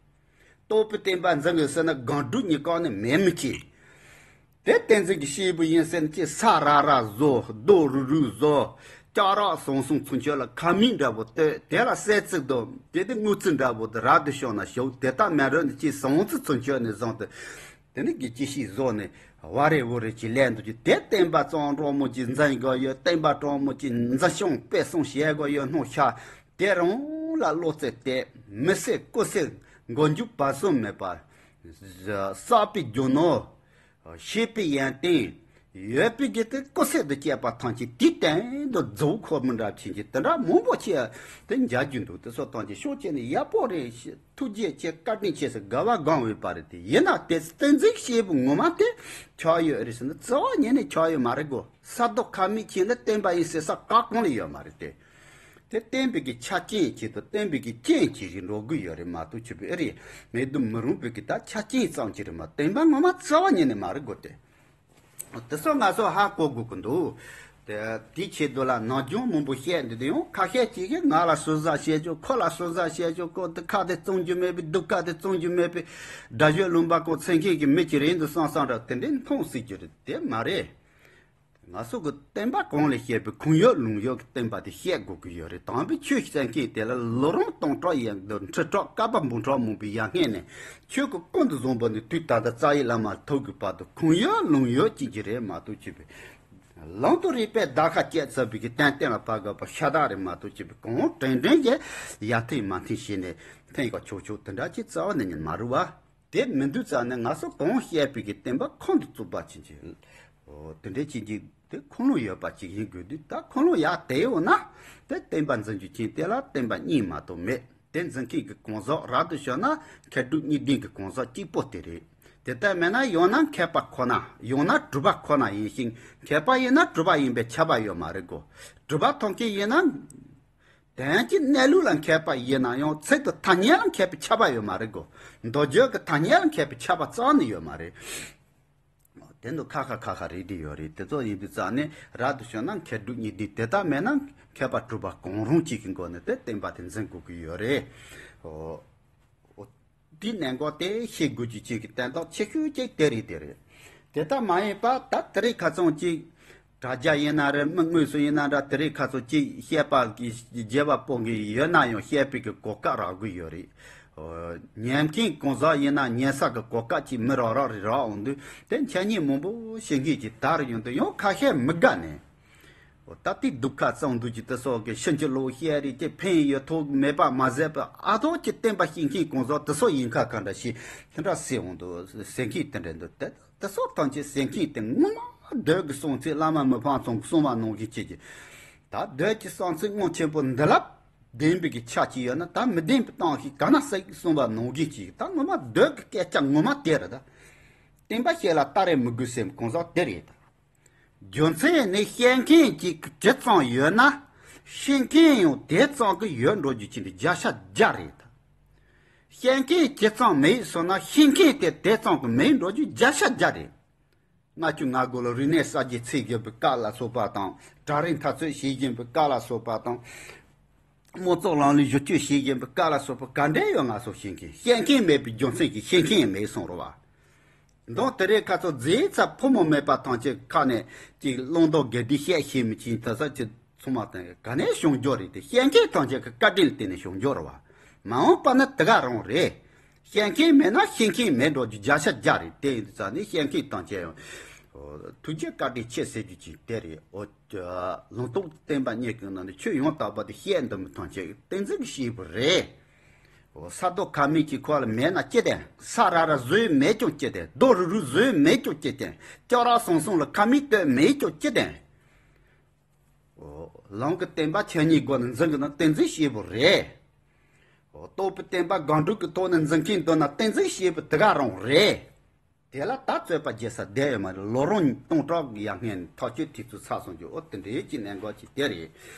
རྟོགས་པའི་བསྟན་པ་འཛིན་དགོས་ཟེར་ན་སྒོམ་སྒྲུབ་གཉིས་ཀ་ནི་མེད་མི་ཅི། དེ་བསྟན་འཛིན་གྱི་སྐྱེས་བུ་ཡིན་ཟེར་ན་ཅི། ས་ར་ར་བཟོ། རྡོ་རུ་རུ་བཟོ། སྐྱ་རགས་ཟང་ཟིང་ཚུན་ཆད་ལ་ཁ་མིག་འདྲ་བོ་ལྟོས། དེ་ལ་གསེར་བཙུགས་དང་དེ་དེ་དངུལ་བཙུགས་འདྲ་བོ་དེ་རབ་ཏུ་བྱུང་ན་ཞོག་དེ་ལྟ་མེད་རུང་ནི་ཅི་ཟང་ཟིང་ཚུན་ཆད་ནས་བཟུང་སྟེ། དེ་ནི་གི་ཅི་ཞིག་བཟོ་ནས་ཝ་རེ་ཝུ་རེ་ཅི་ལས་འདུག་ཅི། དེ་བསྟན་པ་གཙང་དྲག་མོ་ཅི་འཛིན་དགོས་ཡོད། བསྟན་པ་དྲང་མོ་ཅི་འཛིན་སྐྱོང་སྤེལ་གསུམ་བྱེད་དགོས་ཡོད་སྣང་ཤར། དེ་རང་ལ་བློ་རྩེ་གཏད། མི་སེར་སྐུ་སེར་མགོ་མཇུག་བར་གསུམ་མེད་པ། བསགས་པའི་རྒྱུ་ནོར། ཤེས་པའི་ཡོན་ཏན་ཡོད་པའི་གི་དེ་སྐུ་སེར་དུ་སྐྱེས་པ་ཐམས་ཅད་དེའི་སྟེང་དུ་རྫོགས་ཁོ་མི་འདྲ་ཕྱིན་གྱི་དེ་འདྲ་མང་པོ་ཆེ་དེ་མཇལ་རྒྱུ་འདུག་དེ་ཚོ་ཐམས་ཅད་ཕྱོགས་གཅིག་ནས་ཡག་པོ་རེད། ཐུགས་རྗེ་ཆེ། བཀའ་དྲིན་ཆེ་ཟེར་དགའ་བ་སྒོམ་འོས་པ་རེད། དེ་ཡིན་ན་དེ་བསྟན་འཛིན་སྐྱེས་བུ་ངོ་མ་དེ་ཆགས་ཡོད་རེད་ཟེར་ན་རྩ་བ་ཉིད་ནས་ཆགས་ཡོད་མ་རེད་གོ། ས་རྡོ་ཁ་མིག་ཆེན་ལ་བསྟན་པ་ཡིན་ཟེར་ས་ག་གང་ལ་ཡོད་མ་རེད་དེ། དེ་བསྟན་པའི་གི་ཆ་རྐྱེན་ཅིག་དང་བསྟན་པའི་གི་རྐྱེན་ཅིག་རེད་འགྲོ་གི་ཡོད་རེད་མ་གཏོགས་ཆོས་པའི་ཨེ་རེད། མེད་དུ་མི་རུང་བའི་གི་ད་ཆ་རྐྱེན་ཙམ་ཅིག་རེད་མ། བསྟན་པ་ངོ་མ་རྩ་བ་ཉིད་ནས་མ་རེད་གོ་དེ། དེ་ཚོ་ང་ཚོ་ཧ་གོ་དགོས་ཀྱི་འདུག་དེ་དེའི་ཆེད་དུ་ལ་ནམ་རྒྱུན་མང་པོ་བཤད་འདི་དེ་ཡང་ཁ་ཤས་ཅིག་གིས་ང་ལ་ཟུར་ཟ་བཤད་ཆོག་ཁོ་ལ་ཟུར་ཟ་བཤད་ཆོག་ཁོ་དེ་ཁ་དེ་བཙོང་རྒྱུ་མེད་པའི་སྡུག་ཁ་དེ་བཙོང་རྒྱུ་མེད་པའི་དགྲ་གཞོལ་ལུང་པ་ཁོ་འཚོལ་མཁན་གྱི་མི་ཅིག་རེད་འདུག་བསམ་བསམ་འདྲ་དེ་འདྲའི་མཐོང་སྲིད་རྒྱུ་རེད། དེ་མ་རེད། ང་ཚོ་གི་བསྟན་པ་གོང་ལ་བཤད་པའི་གུང་ཡོད་ལུང་ཡོད་ཀྱི་བསྟན་པ་དེ་བཤད་དགོས་ཀྱི་ཡོད་རེད། དམ་པའི་ཆོས་བཤད་མཁན་དེ་ལ་ལོ་རིམ་སྟོང་ཕྲག་ཡན་དུ་ཁྲི་ཕྲག་བསྐལ་པ་འབུམ་ཕྲག་མང་པོའི་ཡར་སྔོན་ནས་ཆོས་ཀྱི་ཀུན་ཏུ་བཟང་པོ་ནས་དུས་ད་ལྟ་རྩ་བའི་བླ་མ་ཐུག་གི་བར་དུ་གུང་ཡོད་ལུང་ཡོད་ཅིག་གི་རེད་མ་གཏོགས་ཅིག་པའི་ལམ་དུ་རིགས་པས་བརྡར་ཤ་བཅད་ཚར་བའི་གི་གཏན་གཏན་ལ་ཕབ་དགོས་པ་ཤ་སྟག་རེད་མ་གཏོགས་ཅིག་པའི་གང་དྲན་དྲན་གྱི་ཡར་འཐེན་མར་འཐེན་བྱས་ནས་འཐེན་ག་ཆོག་ཆོག་དེ་འདྲ་ཅིག་རྩ་བ་ནས་ཉན་མ་རུ་བ། དེ་མི་འདུག་ཙང་ནས་ང་ཚོ་གོང་བཤད་པའི་གི་བསྟན་པ་ཁོང་དུ་བཙུགས་པ་ཅན་གྱི། འོ་དེ་འདྲའི་ཅན་གྱི་དེ་ཁུངས་ལུང་ཡོད་པ་ཅིག་ཡིན་དགོས་དུས་ད་ཁུངས་ལུང་ཡག་དེ་ཡོད་ན་དེ་བསྟན་པ་འཛིན་རྒྱུ་ཅན་དེ་ལ་བསྟན་པ་གཉིས་མ་གཏོགས་མེད། དེ་འཛིན་མཁན་གྱི་གང་ཟག་རབ་ཏུ་བྱུང་ན་མཁས་གྲུབ་གཉིས་ལྡན་གྱི་གང་ཟག་གཅིག་པོ་དེ་རེད། དེ་ལྟར་མེད་ན་ཡང་ན་མཁས་པ་ཁོ་ན་ཡང་ན་གྲུབ་པ་ཁོ་ན་ཡིན་ཞིང་མཁས་པ་ཡིན་ན་གྲུབ་པ་ཡིན་པའི་ཁྱབ་པ་ཡོད་མ་རེད་གོ། གྲུབ་པ་ཐོབ་མཁན་ཡིན་ན། དོན་གྱི་གནས་ལུགས་ལ་མཁས་པ་ཡིན་ན་ཡང་ཚིག་དང་ཐ་སྙད་ལ་མཁས་པའི་ཁྱབ་པ་ཡོད་མ་རེད་གོ། མདོ་རྒྱུད་ཀྱི་ཐ་སྙད་ལ་མཁས་པའི་ཁྱབ་པ་རྩ་ནས་ཡོད་མ་རེད། དེ་འདུག་ཁ་ཁ་ཁ་ཁ་རེད་དེ་ཡོད་རེད། དེ་ཚོ་ཡིན་དུས་རྩ་ནས་རབ་ཏུ་བྱུང་ན་མཁས་གྲུབ་གཉིས་ལྡན་དེ་ལྟར་མེད་ན་མཁས་པ་གྲུབ་པ་གང་རུང་གཅིག་གི་སྒོ་ནས་དེ་བསྟན་པ་དེ་འཛིན་དགོས་ཀྱི་ཡོད་རེད། འོ། འོ། དེའི་གནད་འགག་དེ་ཤེས་དགོས་ཀྱི་ཅིག་གི་དོན་དག་ཆེ་ཤོས་ཅིག་དེ་རེད་དེ་རེད། དེ་ལྟར་མ་ཡིན་པ་ད་དེ་རིང་ཁ་སང་ཅིག་དྲ་རྒྱ་ཡིན་ན་རེད། མི་དངོས་སུ་ཡིན་ན་འདྲ་དེ་རིང་ཁ་སང་ཅིག་བཤད་པ་གི་རྒྱས་པ་སྤོང་གི་ཡོད་ན་ཡང་བཤད་པའི་གི་གོ་སྐབས་རག་གི་ཡོད་རེད། ཨོ། ཉན་མཁན་གང་ཟག་ཡིན་ན་ཉན་ས་གི་གོ་སྐབས་ཅིག་མི་རག་རག་རེད་རག་འོང་དུས་དེ་འཆད་ཉན་མང་པོ་བྱེད་མཁན་ཅིག་དར་ཡོང་དུས་ཡང་ཁ་ཤས་མི་དགའ་ནས། འོ་ད་ལྟའི་སྡུག་ཁ་གཙང་སྡུག་ཅིག་དེ་སོགས་ཀྱི་ཕྱིན་ཅི་ལོག་བཤད་རེས་ཀྱི་ཕན་ཡོད་ཐོགས་མེད་པ་མ་ཟད་པ་ཨ་ཐོག་གི་བསྟན་པ་བཤིག་མཁན་གང་ཟག་དེ་སོགས་ཡིན་ཁ་ག་འདྲ་ཞིག་དེ་འདྲ་ཟེར་འོང་དུ་ཟེར་མཁན་དེ་འདྲ་འདུག་དེ་དེ་སོགས་ཐམས་ཅད་ཟེར་མཁན་དེ་ངོ་མ་བདུད་ཀྱི་གསང་ཚིག་བླ་མ་མི་ཕམ་ཚང་གི་གསུང་བ་ནང་བཞིན་བྱེད་ཀྱི། ད་བདུད་ཀྱི་གསང་ཚིག་དངོས་ཆེན་པོ་འདི་ལ་བདེན་པའི་གི་ཆ་ཅིག་ཡོད་ན་ད་མི་བདེན་པའི་སྟངས་ཤིག་ག་ན་ཟིག་གསུང་བ་ནང་བཞིན་བྱེད་ཀྱི། ད་ངོ་མ་བདུད་ཀྱི་སྐད་ཆ་ངོ་མ་དེ་རེད་ད། བསྟན་པ་བཤིག་ལ་ལྟ་རེ་མི་དགོས་ཟེར་མཁན་གང་ཟག་དེ་རེད་ད། རྒྱུ་མཚན་ནི་བཤད་མཁན་གཅིག་ཇི་ཙམ་ཡོད་ན་ཤེས་མཁན་ཡང་དེ་ཙམ་གྱི་ཡོད་འགྲོ་རྒྱུ་ཅིག་འདི་བརྒྱ་ཆ་བརྒྱ་རེད། བཤད་མཁན་ཇི་ཙམ་མེད་སོང་ན་ཤེས་མཁན་དེ་དེ་ཙམ་གྱི་མེད་འགྲོ་རྒྱུ་བརྒྱ་ཆ་བརྒྱ་རེད། ལྔ་བཅུ་ང་དགུ་ལོ་རིག་གནས་གསར་བརྗེ་བྱེད་བཞིན་པའི་སྐབས་ལ་སོགས་པ་དང་གྲལ་རིམ་འཐབ་རྩོད་བྱེད་བཞིན་པའི་སྐབས་ལ་སོགས་པ་དང་། དམངས་གཙོ་ལམ་ལུགས་བསྒྱུར་བཅོས་བྱེད་བཞིན་པའི་སྐབས་ལ་སོགས་པ་ག་འདྲ་ཡོད་ང་ཚོ་ཤེས་མཁན་བཤད་མཁན་མེད་པའི་རྒྱུ་མཚན་གྱིས་ཤེས་མཁན་མེད་སོང་རོ་བ། མདང་དེ་རིང་ཁ་ཚོ་རྫིག་ཚ་ཕོ་མོ་མེད་པ་ཐམས་ཅད་ཁ་ནས་ཅིག་བླང་དོར་དགེ་སྡིག་བཤད་ཤེས་མི་ཅིག་ད་ས་ཅིག་ ཚང་མ་དང་ག་ནས་བྱུང་རྒྱུ་རེད་དེ། བཤད་མཁན་ཐམས་ཅད་ཀྱི་བཀའ་དྲིན་ལ་བརྟེན་ནས་བྱུང་རྒྱུ་རེད་བ། མ་འོངས་པ་ནི་དེ་ག་རང་རེད། བཤད་མཁན་མེད་ན་ཤེས་མཁན་མེད་འགྲོ་རྒྱུ་བརྒྱ་ཆ་བརྒྱ་རེད། དེ་ཡིན་དུས་ཙང་ནས་བཤད་མཁན་ཐམས་ཅད་ཡང་ཐུགས་རྗེ་བཀའ་དྲིན་ཆེ་ཟེར་རྒྱུ་ཅིག་དེ་རེད། ཨོ། ལུང་རྟོགས་བསྟན་པ་རྙེད་མཁན་ནང་ནས་ཆོས་ཡང་དག་པ་དེ་བཤད་འདི་མི་ཐམས་ཅད་བསྟན་འཛིན་གྱི་བྱེད་པོ་རེད། ཨོ། ས་རྡོ་ཁ་མིག་གི་ཁོག་ལ་མེད་ན་ཅི་བསྟན། ས་ར་ར་བཟོས་མེད་ཀྱང་ཅི་བསྟན། རྡོ་རུ་རུ་བཟོས་མེད་ཀྱང་ཅི་བསྟན། ལྕགས་ར་ཟང་ཟང་ལ་ཁ་མིག་བཏོད་མེད་ཀྱང་ཅི་བསྟན། ཨོ། ལམ་གྱི་བསྟན་པ་ཆོས་ཉིད་སྒོ་ནས་འཛིན་གྱི་ན་བསྟན་འཛིན་བྱེད་པོ་རེད། ཨོ། རྟོགས་པའི་བསྟན་པ་སྒོམ་སྒྲུབ་ཀྱི་ཐོག་ནས་འཛིན་མཁན་འདོད་ན་བསྟན་འཛིན་བྱེད་པོ་དེ་ག་རང་རེད། དེ་ལ་ད་རྩོད་པ་རྒྱག་ས་བསྡད་ཡོད་མ་རེད། ལོ་རིམ་སྟོང་ཕྲག་ཡར་སྔོན་ཐག་གཅོད་དུས་ཚོད་ཚར་སོང་རྒྱུ། ཨོ། དེ་འདྲའི་གྱི་གནད་འགག་ཅིག་དེ་རེད།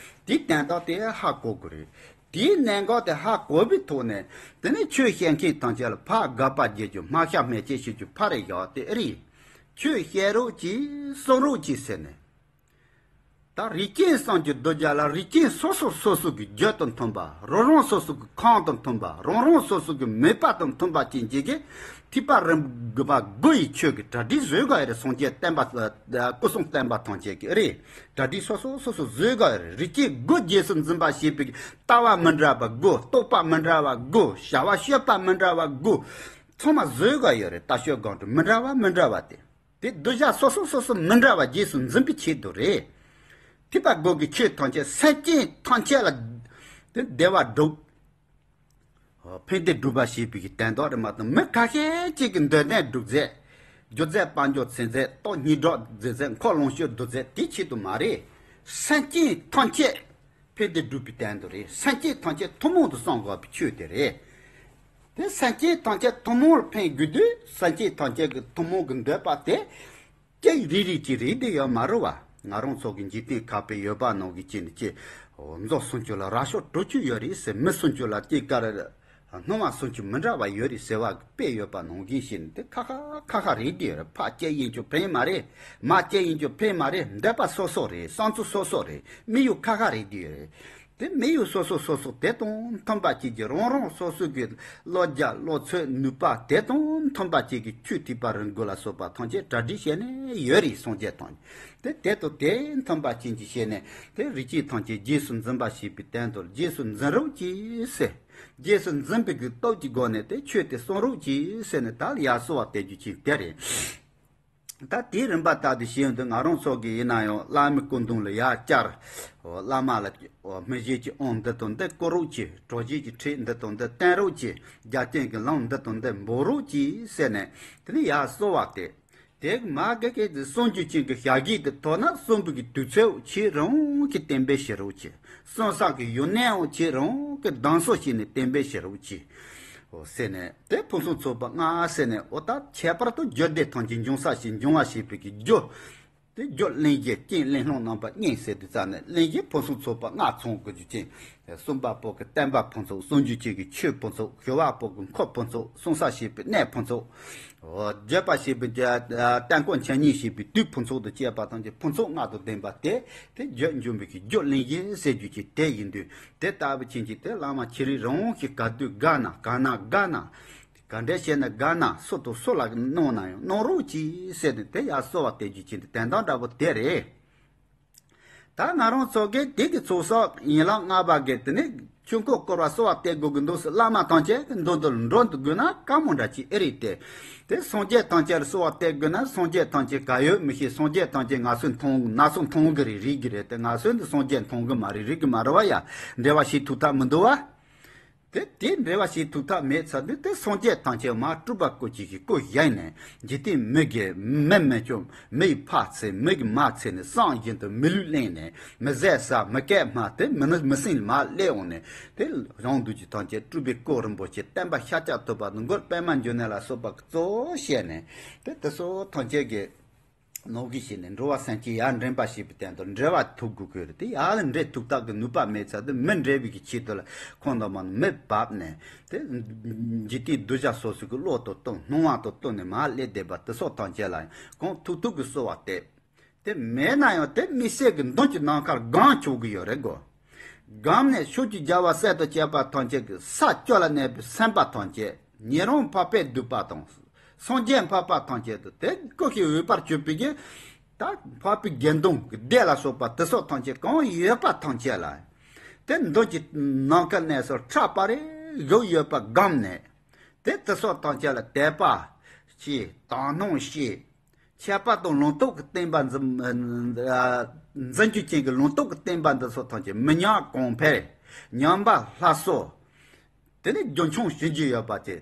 དེའི་དོན་དག་དེ་ཧ་གོ་དགོས་རེད། དེའི་གནད་འགག་དེ་ཧ་གོ་བའི་ཐོག་ནས་དེ་ནས་ཆོས་བཤད་མཁན་ཐམས་ཅད་ལ་ཕར་དགག་པ་རྒྱག་རྒྱུ། སྨད་ཤ་སྨད་ཅེས་བྱེད་རྒྱུ་ཕར་རེ་བཞག་སྟེ། ཨེ་རེད། ཆོས་བཤད་རོགས་གྱིས། གསུང་རོགས་གྱིས་ཟེར་ནས། ད་རིགས་ཅན་གསུམ་གྱི་གདུལ་བྱ་ལ་རིགས་ཅན་སོ་སོ་སོ་སོ་གི་རྒྱུད་དང་མཐུན་པ། རང་རང་སོ་སོ་གི་ཁམས་དང་མཐུན་པ། རང་རང་སོ་སོ་གི་མོས་པ་དང་མཐུན་པ་ཅན་གྱི་གི་ཐེག་པ་རིམ་དགུ་པ་དགུ་ཡི་ཆོས་ཀྱི་གྲ་སྒྲིག་བཟོས་དགོས་ཡ་རེད། སངས་རྒྱས་བསྟན་པ། ཨ། སྐུ་གསུང་བསྟན་པ་ཐམས་ཅད་ཀྱི་རེད། གྲ་སྒྲིག་སོ་སོ་སོ་སོ་བཟོས་དགོས་ཡ་རེད། རིགས་ཅན་དགུ་རྗེས་སུ་འཛིན་པ་ཞེས་པའི་ལྟ་བ་མི་འདྲ་བ་དགུ། རྟོག་པ་མི་འདྲ་བ་དགུ། བྱ་བ་སྤྱོད་པ་མི་འདྲ་བ་དགུ། ཚང་མ་བཟོས་དགོས་ཡ་རེད། ལྟ་སྤྱོད་སྒོམ་སྒྲུབ་མི་འདྲ་བ་མི་འདྲ་བ་དེ། དེ་གདུལ་བྱ་སོ་སོ་སོ་སོ་མི་འདྲ་བ་རྗེས་སུ་འཛིན་པའི་ཆེད་དུ་རེད། ཐེག་པ་དགུ་གི་ཆོས་ཐམས་ཅད་སེམས་ཅན་ཐམས་ཅད་ལ་དེ་བདེ་བ་སྒྲུབ། ཕན་བདེ་སྒྲུབ་པ་ཞེས་པའི་གི་དོན་དག་རེད་མ་གཏོགས། མི་ཁ་ཤས་ཅིག་གི་འདོད་དོན་སྒྲུབ་རྫས། རྒྱུ་རྫས་དཔལ་འབྱོར་ཚེ་རྫས་སྟོབས་སྙིང་སྒྲོག་མཛད་རྫས་འཁོར་ལོངས་སྤྱོད་སྡུད་རྫས་དེའི་ཆེད་དུ་མ་རེད། སེམས་ཅན་ཐམས་ཅད་ཕན་བདེ་སྒྲུབ་པའི་དོན་དུ་རེད། སེམས་ཅན་ཐམས་ཅད་ཐུན་མོང་དུ་བསམ་དགོས་པའི་ཆོས་དེ་རེད། དེ་སེམས་ཅན་ཐམས་ཅད་ཐུན་མོང་ལ་ཕན་དགོས་དུས། སེམས་ཅན་ཐམས་ཅད་ཀྱི་ཐུན་མོང་གི་འདོད་པ་དེ་སྐད་རིགས་རིགས་ཀྱི་རིགས་དེ་ཡོད་མ་རེད་བ། ང་རང་ཚོ་གི་འཇིག་རྟེན་ཁ་དཔེ་ཡོད་པ་ནང་གི་ཅི་ནི་ཅི། མཛོ་སུམ་ཅུ་ལ་རྭ་ཅོ་དྲུག་ཅུ་ཡོད་རེད་ཟེར། མི་སུམ་ཅུ་ལ་སྐྱེས་སྐར་སྣང་བ་སུམ་ཅུ་མི་འདྲ་བ་ཡོད་རེད་ཟེར་བ་གི་དཔེ་ཡོད་པ་ནང་བཞིན་བྱས་ནས། དེ་ཁ་ཁ་ཁ་ཁ་རེད་དེ་རེད། ཕ་སྐྱེ་ཡིན་ཀྱང་ཕན་མ་རེད། མ་སྐྱེ་ཡིན་ཀྱང་ཕན་མ་རེད། འདོད་པ་སོ་སོ་རེད། བསམ་ཚུལ་སོ་སོ་རེད། དམིགས་ཡུལ་ཁ་ཁ་རེད་དེ་རེད། དེ་དམིགས་ཡུལ་སོ་སོ་སོ་སོ་དེ་དང་མཐུན་པ་བྱེད་ཀྱི། རང་རང་སོ་སོ་གི་བློ་རྒྱ་བློ་ཚོད་ནུས་པ་དེ་དང་མཐུན་པ་བྱེད་ཀྱི་ཆོས་ཐེག་པ་རིམ་དགུ་ལ་སོགས་པ་ཐམས་ཅད་གྲ་སྒྲིག་བྱས་ནས་ཡོད་རེད། སངས་རྒྱས་ཐམས་ཅད་དེ་དེ་དང་དེ་མཐུན་པ་ཅན་གྱི་བྱས་ནས། དེ་རིགས་ཅན་ཐམས་ཅད་རྗེས་སུ་འཛིན་པ་ཞེས་པའི་དོན་དུ། རྗེས་སུ་འཛིན་རོགས་གྱིས་ཟེར། རྗེས་སུ་འཛིན་པའི་གི་སྟོབས་ཀྱི་སྒོ་ནས་དེ་ཆོས་དེ་གསུང་རོགས་གྱིས་ཟེར་ནས་ད་ལ་ཡར་གསོལ་བ་འདེབས་རྒྱུ་ཅིག་དེ་རེད། ད་དེའི་རིམ་པ་ལྟར་དུ་བྱས་ཡོང་དུས། ང་རང་ཚོ་གི་ཡིན་ན་ཡང་བླ་མའི་སྐུ་མདུན་ལ་ཡར་བཅར། བླ་མ་ལ་སྨིན་བྱེད་ཀྱི་དབང་འདི་དང་འདི་བསྐུར་རོགས་གྱིས། གྲོལ་བྱེད་ཀྱི་ཁྲིད་འདི་དང་འདི་བསྟན་རོགས་གྱིས། རྒྱབ་རྟེན་གྱི་ལམ་འདི་དང་འདི་འབོག་རོགས་གྱིས་ཟེར་ནས། དེ་ནས་ཡར་གསོལ་བ་འདེབས། དེ་མ་གི་གི་དེ་གསུང་རྒྱུ་ཅན་གྱི་ཞལ་གྱིས་དེ་ཐོག་ན་གསུངས་པའི་གི་དུས་ཚོད་ཕྱིར་རང་གིས་གཏན་འབེབས་བྱེད་རོགས་གྱིས། གསུང་ས་གི་ཡུལ་ནས་འོང་ཕྱིར་རང་གིས་གདམས་གསོལ་བྱས་ནས་གཏན་འབེབས་བྱེད་རོགས་གྱིས། འོ་ཟེར་ནས་དེ་ཕུན་སུམ་ཚོགས་པ་ལྔ་ཟེར་ནས། འོ་ད་ཁྱད་པར་དུ་རྒྱུད་སྡེ་ཐམས་ཅད་འབྱུང་ས་ཞིག་འབྱུང་བ་ཞེས་པའི་གི་རྒྱུ། དེ་རྒྱུ་གླེང་གཞི་རྐྱེན་གླེང་སློང་རྣམ་པ་གཉིས་ཟེར་དུས་ཙམ་ནས། གླེང་གཞི་ཕུན་སུམ་ཚོགས་པ་ལྔ་ཚང་དགོས་རྒྱུ་ཅན། གསུམ་པ་པོ་གི་བསྟན་པ་ཕུན་ཚོགས། གསུང་རྒྱུ་ཅན་གྱི་ཆོས་ཕུན་ཚོགས། ཞི་བ་པོ་གི་འཁོར་ཕུན་ཚོགས། གསུང་ས་ཞེས་པའི་གནས་ཕུན་ཚོགས། འོ། བརྗོད་པ་ཞེས་པའི་དེ་དན་ཁོང་འཆད་ཉན་ཞེས་པའི་དུས་ཕུན་ཚོགས་དང་བཅས་པ་ཐམས་ཅད་ཕུན་ཚོགས་ལྔ་དང་ལྡན་པ་དེ། དེ་རྒྱུད་འབྱུང་བའི་གི་རྒྱུ་གླེང་གཞི་ཟེར་རྒྱུ་ཅིག་དེ་ཡིན་དུས། དེ་ལྟ་བུ་ཅན་གྱི་དེ་བླ་མ་ཁྱེད་རང་རང་གིས་ག་དུས་དགའ་ན། ག་ན་དགའ་ན། ག་འདྲ་བྱས་ན་དགའ་ན། སུ་དང་སུ་ལ་གནང་ན་ཡང་གནང་རོགས་གྱིས་ཟེར་ནས་དེ་ཡར་གསོལ་བ་འདེབས་རྒྱུ་ཅན་གྱི་དོན་དག་འདྲ་པོ་དེ་རེད། ད་ང་རང་ཚོ་གིས་དེ་གི་ཚོགས་གསོག་ཡན་ལག་ལྔ་པ་གི་དེ་ནས་ཆོས་འཁོར་བསྐོར་བ་གསོལ་བ་འདེབས་དགོས་ཀྱི་འདུག་ཟེར། བླ་མ་ཐམས་ཅད་ཀྱི་མདུན་དུ་འགྲོ་འདུག་དགོས་ན་དཀའ་མོ་འདྲ་ཅིག་ཨེ་རེད་དེ། དེ་སངས་རྒྱས་ཐམས་ཅད་ལ་གསོལ་བ་འདེབས་དགོས་ན་སངས་རྒྱས་ཐམས་ཅད་ག་ཡོད་མི་ཤེས། སངས་རྒྱས་ཐམས་ཅད་ང་ཚོས་མཐོང་ན་སོ་མཐོང་གི་རེད། རིག་གི་རེད་དེ། ང་ཚོས་འདི་སངས་རྒྱས་མཐོང་གི་མ་རེད། རིག་གི་མ་རེད་བ་ཡ། འབྲེལ་བ་བྱེད་ཐུབ་ཐབས་མི་འདུག་བ། དེ་དེ་འབྲེལ་བ་བྱེད་ཐུབ་ཐབས་མེད་ཚར་དུས། དེ་སངས་རྒྱས་ཐམས་ཅད་མར་སྤྲུལ་པ་སྐུ་མཁྱེན་གྱི་སྐུ་བཞེངས་ནས། འཇིག་རྟེན་མི་དགེ་མི་མི་སྐྱོ། མི་ཡི་ཕ་ཚེ་མི་གི་མ་ཚེ་ནས་སངས་རྒྱས་དུ་མི་ལུས་གླེང་ནས། མི་ཟས་ཟ་མི་སྐད་སྨྲ། དེ་མི་ནི་མི་སེམས་མ་སླེབས་འོང་ནས། དེ་རང་འདུལ་གྱི་ཐམས་ཅད་སྤྲུལ་པའི་སྐུ་རིན་པོ་ཆེ་བསྟན་པ་ཤཱཀྱ་ཐུབ་པ་དང་གུ་རུ་པདྨ་འབྱུང་གནས་ལ་སོགས་པ་གཙོ་བོ་བྱས་ནས། དེ་དེ་ཚོ་ཐམས་ཅད་ཀྱི་ནོར་གྱིས་བྱས་ནས་འགྲོ་བ་སེམས་ཅན་ཡར་འདྲེན་པ་ཞེས་པའི་དོན་དུ་འབྲེལ་བ་ཐུག་དགོས་ཀྱི་རེད་དེ། ཡར་ལ་འདྲེན་ཐུབ་ཐབས་ཀྱི་ནུས་པ་མེད་ཚར་དུས། མི་འདྲེན་པའི་གི་ཆེད་དུ་ལ་ཁོང་དུ་མ་མི་བབས་ནས། དེ་འཇིག་རྟེན་གདུལ་བྱ་སོ་སོ་གི་བློ་དང་བསྟུན། སྣང་བ་དང་བསྟུན་ནས་མར་སླེབས་བསྡད་པ་དེ་ཚོ་ཐམས་ཅད་ལ་ཡང་གང་ཐུབ་ཐུབ་ཀྱི་གསོལ་བ་འདེབས། དེ་མེད་ན་ཡང་དེ་དམིགས་བསལ་གྱི་མདུན་གྱི་ནམ་མཁར་སྒོམ་ཆོག་གི་ཡོད་རེད་གོ། སྒོམ་ནས་ཕྱོགས་བཅུའི་རྒྱལ་བ་སྲས་དང་བཅས་པ་ཐམས་ཅད་ཀྱི་ས་བཅུ་ལ་གནས་པའི་སེམས་དཔའ་ཐམས་ཅད། ཉན་རང་འཕགས་པའི་སྡུད་པ་དང་། སངས་རྒྱས་འཕགས་པ་ཐམས་ཅད་དུ་དེ་སྐུ་ཞིག་འོད་འབར་གྱུར་པའི་གི་ ད་འཕགས་པའི་དགེ་འདུན་གྱི་སྡེ་ལ་སོགས་པ་དེ་སོགས་ཐམས་ཅད་གང་ཡོད་པ་ཐམས་ཅད་ལ། དེ་མདུན་གྱི་ནམ་མཁའི་གནས་སུ་ཁྲ་པ་རེ་བཞུགས་ཡོད་པ་བསྒོམས་ནས། དེ་དེ་སོགས་ཐམས་ཅད་ལ་དད་པ་བྱས། དག་སྣང་བྱས། ཁྱད་པར་དུ་ལུང་རྟོགས་ཀྱི་བསྟན་པ་འཛིན་འཛིན་རྒྱུ་ཅན་གྱི་ལུང་རྟོགས་ཀྱི་བསྟན་པ་འདི་སོགས་ཐམས་ཅད་མི་ཉག་གོང་འཕེལ། ཉམས་པ་སླར་གསོ། དེ་ནས་རྒྱུན་འཁྱོངས་བྱེད་རྒྱུ་ཡོད་པ་དེ།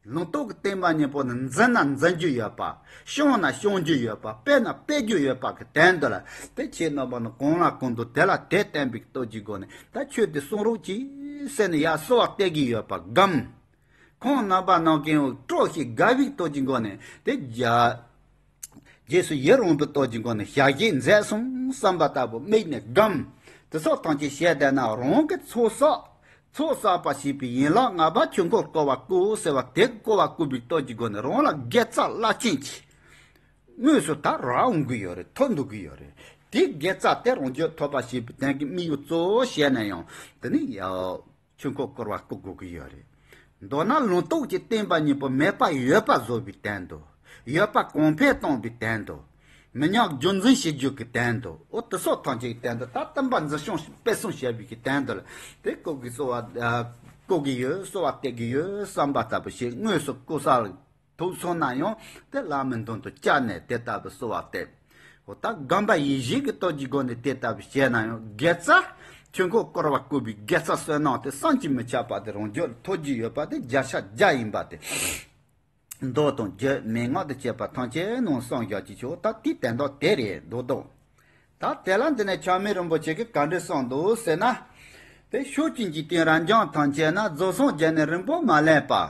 ལུང་རྟོགས་ཀྱི་བསྟན་པ་གཉིས་པོ་ནི་འཛིན་ན་འཛིན་རྒྱུ་ཡོད་པ། སྐྱོང་ན་སྐྱོང་རྒྱུ་ཡོད་པ། སྤེལ་ན་སྤེལ་རྒྱུ་ཡོད་པ་གི་དོན་དུ་ལ། དེ་ཁྱེད་རྣམ་པ་ནི་གང་ལ་གང་འདུལ་དེ་ལ་དེ་བསྟན་པའི་སྟོབས་ཀྱི་སྒོ་ནས་ད་ཆོས་དེ་གསུང་རོགས་གྱིས་ཟེར་ནས་ཡར་གསོལ་བ་བཏབ་ཀྱི་ཡོད་པ་བསྒོམ། ཁོང་རྣམ་པ་ནམ་མཁའི་དབྱིངས་སྤྲོ་ཞིང་དགའ་བའི་སྟོབས་ཀྱི་སྒོ་ནས་དེ་རྒྱ། རྗེས་སུ་ཡི་རང་བའི་སྟོབས་ཀྱི་སྒོ་ནས་ཞལ་བཞེས་མཛད་སོང་བསམ་པ་ལྟ་བུ་དམིགས་ནས་བསྒོམ། དེ་སོགས་ཐམས་ཅད་བྱས་བསྡད་ན་རང་གི་ཚོགས་བསགས། ཚོགས་བསགས་པ་ཞེས་པའི་ཡན་ལག་ལྔ་པ་ཆོས་འཁོར་བསྐོར་བ་བསྐུལ་ཟེར་བ་དེ་བསྐོར་བ་བསྐུལ་བའི་སྟོབས་ཀྱི་སྒོ་ནས་རང་ལ་དགེ་རྩ་རླབས་ཆེན་གྱི་དངོས་སུ་ད་རག་འོང་གི་ཡོད་རེད། ཐོབ་འདུག་གི་ཡོད་རེད། དེའི་དགེ་རྩ་དེ་རང་རྒྱུད་ཐོབ་པ་ཞེས་པའི་དོན་གྱི་དམིགས་ཡུལ་གཙོ་བོ་བྱས་ན་ཡང་དེ་ནི་ཡང་། ཆོས་འཁོར་བསྐོར་བ་བསྐུལ་དགོས་ཀྱི་ཡོད་རེད། མདོར་ན་ལུང་རྟོགས་ཀྱི་བསྟན་པ་གཉིས་པོ་མེད་པ་ཡོད་པ་བཟོ་བའི་དོན་དུ། ཡོད་པ་གོང་འཕེལ་གཏོང་བའི་དོན་དུ། མི་ཉག་རྒྱུན་འཛིན་བྱེད་རྒྱུ་གི་དོན་དུ། འོ་དེ་སོགས་ཐམས་ཅད་ཀྱི་དོན་དུ་ད་བསྟན་པ་འཛིན་སྐྱོང་སྤེལ་གསུམ་བྱེད་པའི་གི་དོན་དུ་ལ། དེ་བསྐུལ་གྱི་གསོལ་བ། བསྐུལ་གྱི་ཡོད། གསོལ་བ་བཏབ་ཀྱི་ཡོད་བསམ་པ་ལྟ་བུ་ཞིག་དངོས་སུ་བསྐུལ་ས་ལ། ཐུག་སོང་ན་ཡང་དེ་བླ་མའི་མདུན་དུ་བཅར་ནས་དེ་ལྟ་བུ་གསོལ་བ་བཏབ། འོ་ད་བསྒོམ་པ་ཡེ་ཤེས་ཀྱི་སྟོབས་ཀྱི་སྒོ་ནས་དེ་ལྟ་བུ་བྱས་ན་ཡང་དགེ་རྩ། ཆོས་འཁོར་བསྐོར་བ་བསྐུལ་བའི་དགེ་རྩ་བསོད་ནམས་དེ་བསམ་གྱིས་མི་ཁྱབ་པ་དེ་རང་རྒྱུད་ལ་ཐོབ་རྒྱུ་ཡོད་པ་དེ་བརྒྱ་ཆ་བརྒྱ་ཡིན་པ་དེ། མདོ་དང་རྒྱུད་མན་ངག་དང་བཅས་པ་ཐམས་ཅད་ནང་གསུངས་བཞག་ཀྱི་ཆོག་ད་དེའི་དོན་དག་དེ་རེད་འདུག་དང་། ད་དེ་ལ་འདི་ནས་ཆགས་མེད་རིན་པོ་ཆེ་གིས་ག་འདྲ་གསུངས་འདུག་ཟེར་ན། དེ་ཕྱོགས་བཅུའི་འཇིག་རྟེན་རབ་འབྱམས་ཐམས་ཅད་ན་རྫོགས་སངས་རྒྱས་ནས་རིང་པོ་མ་ལོན་པ།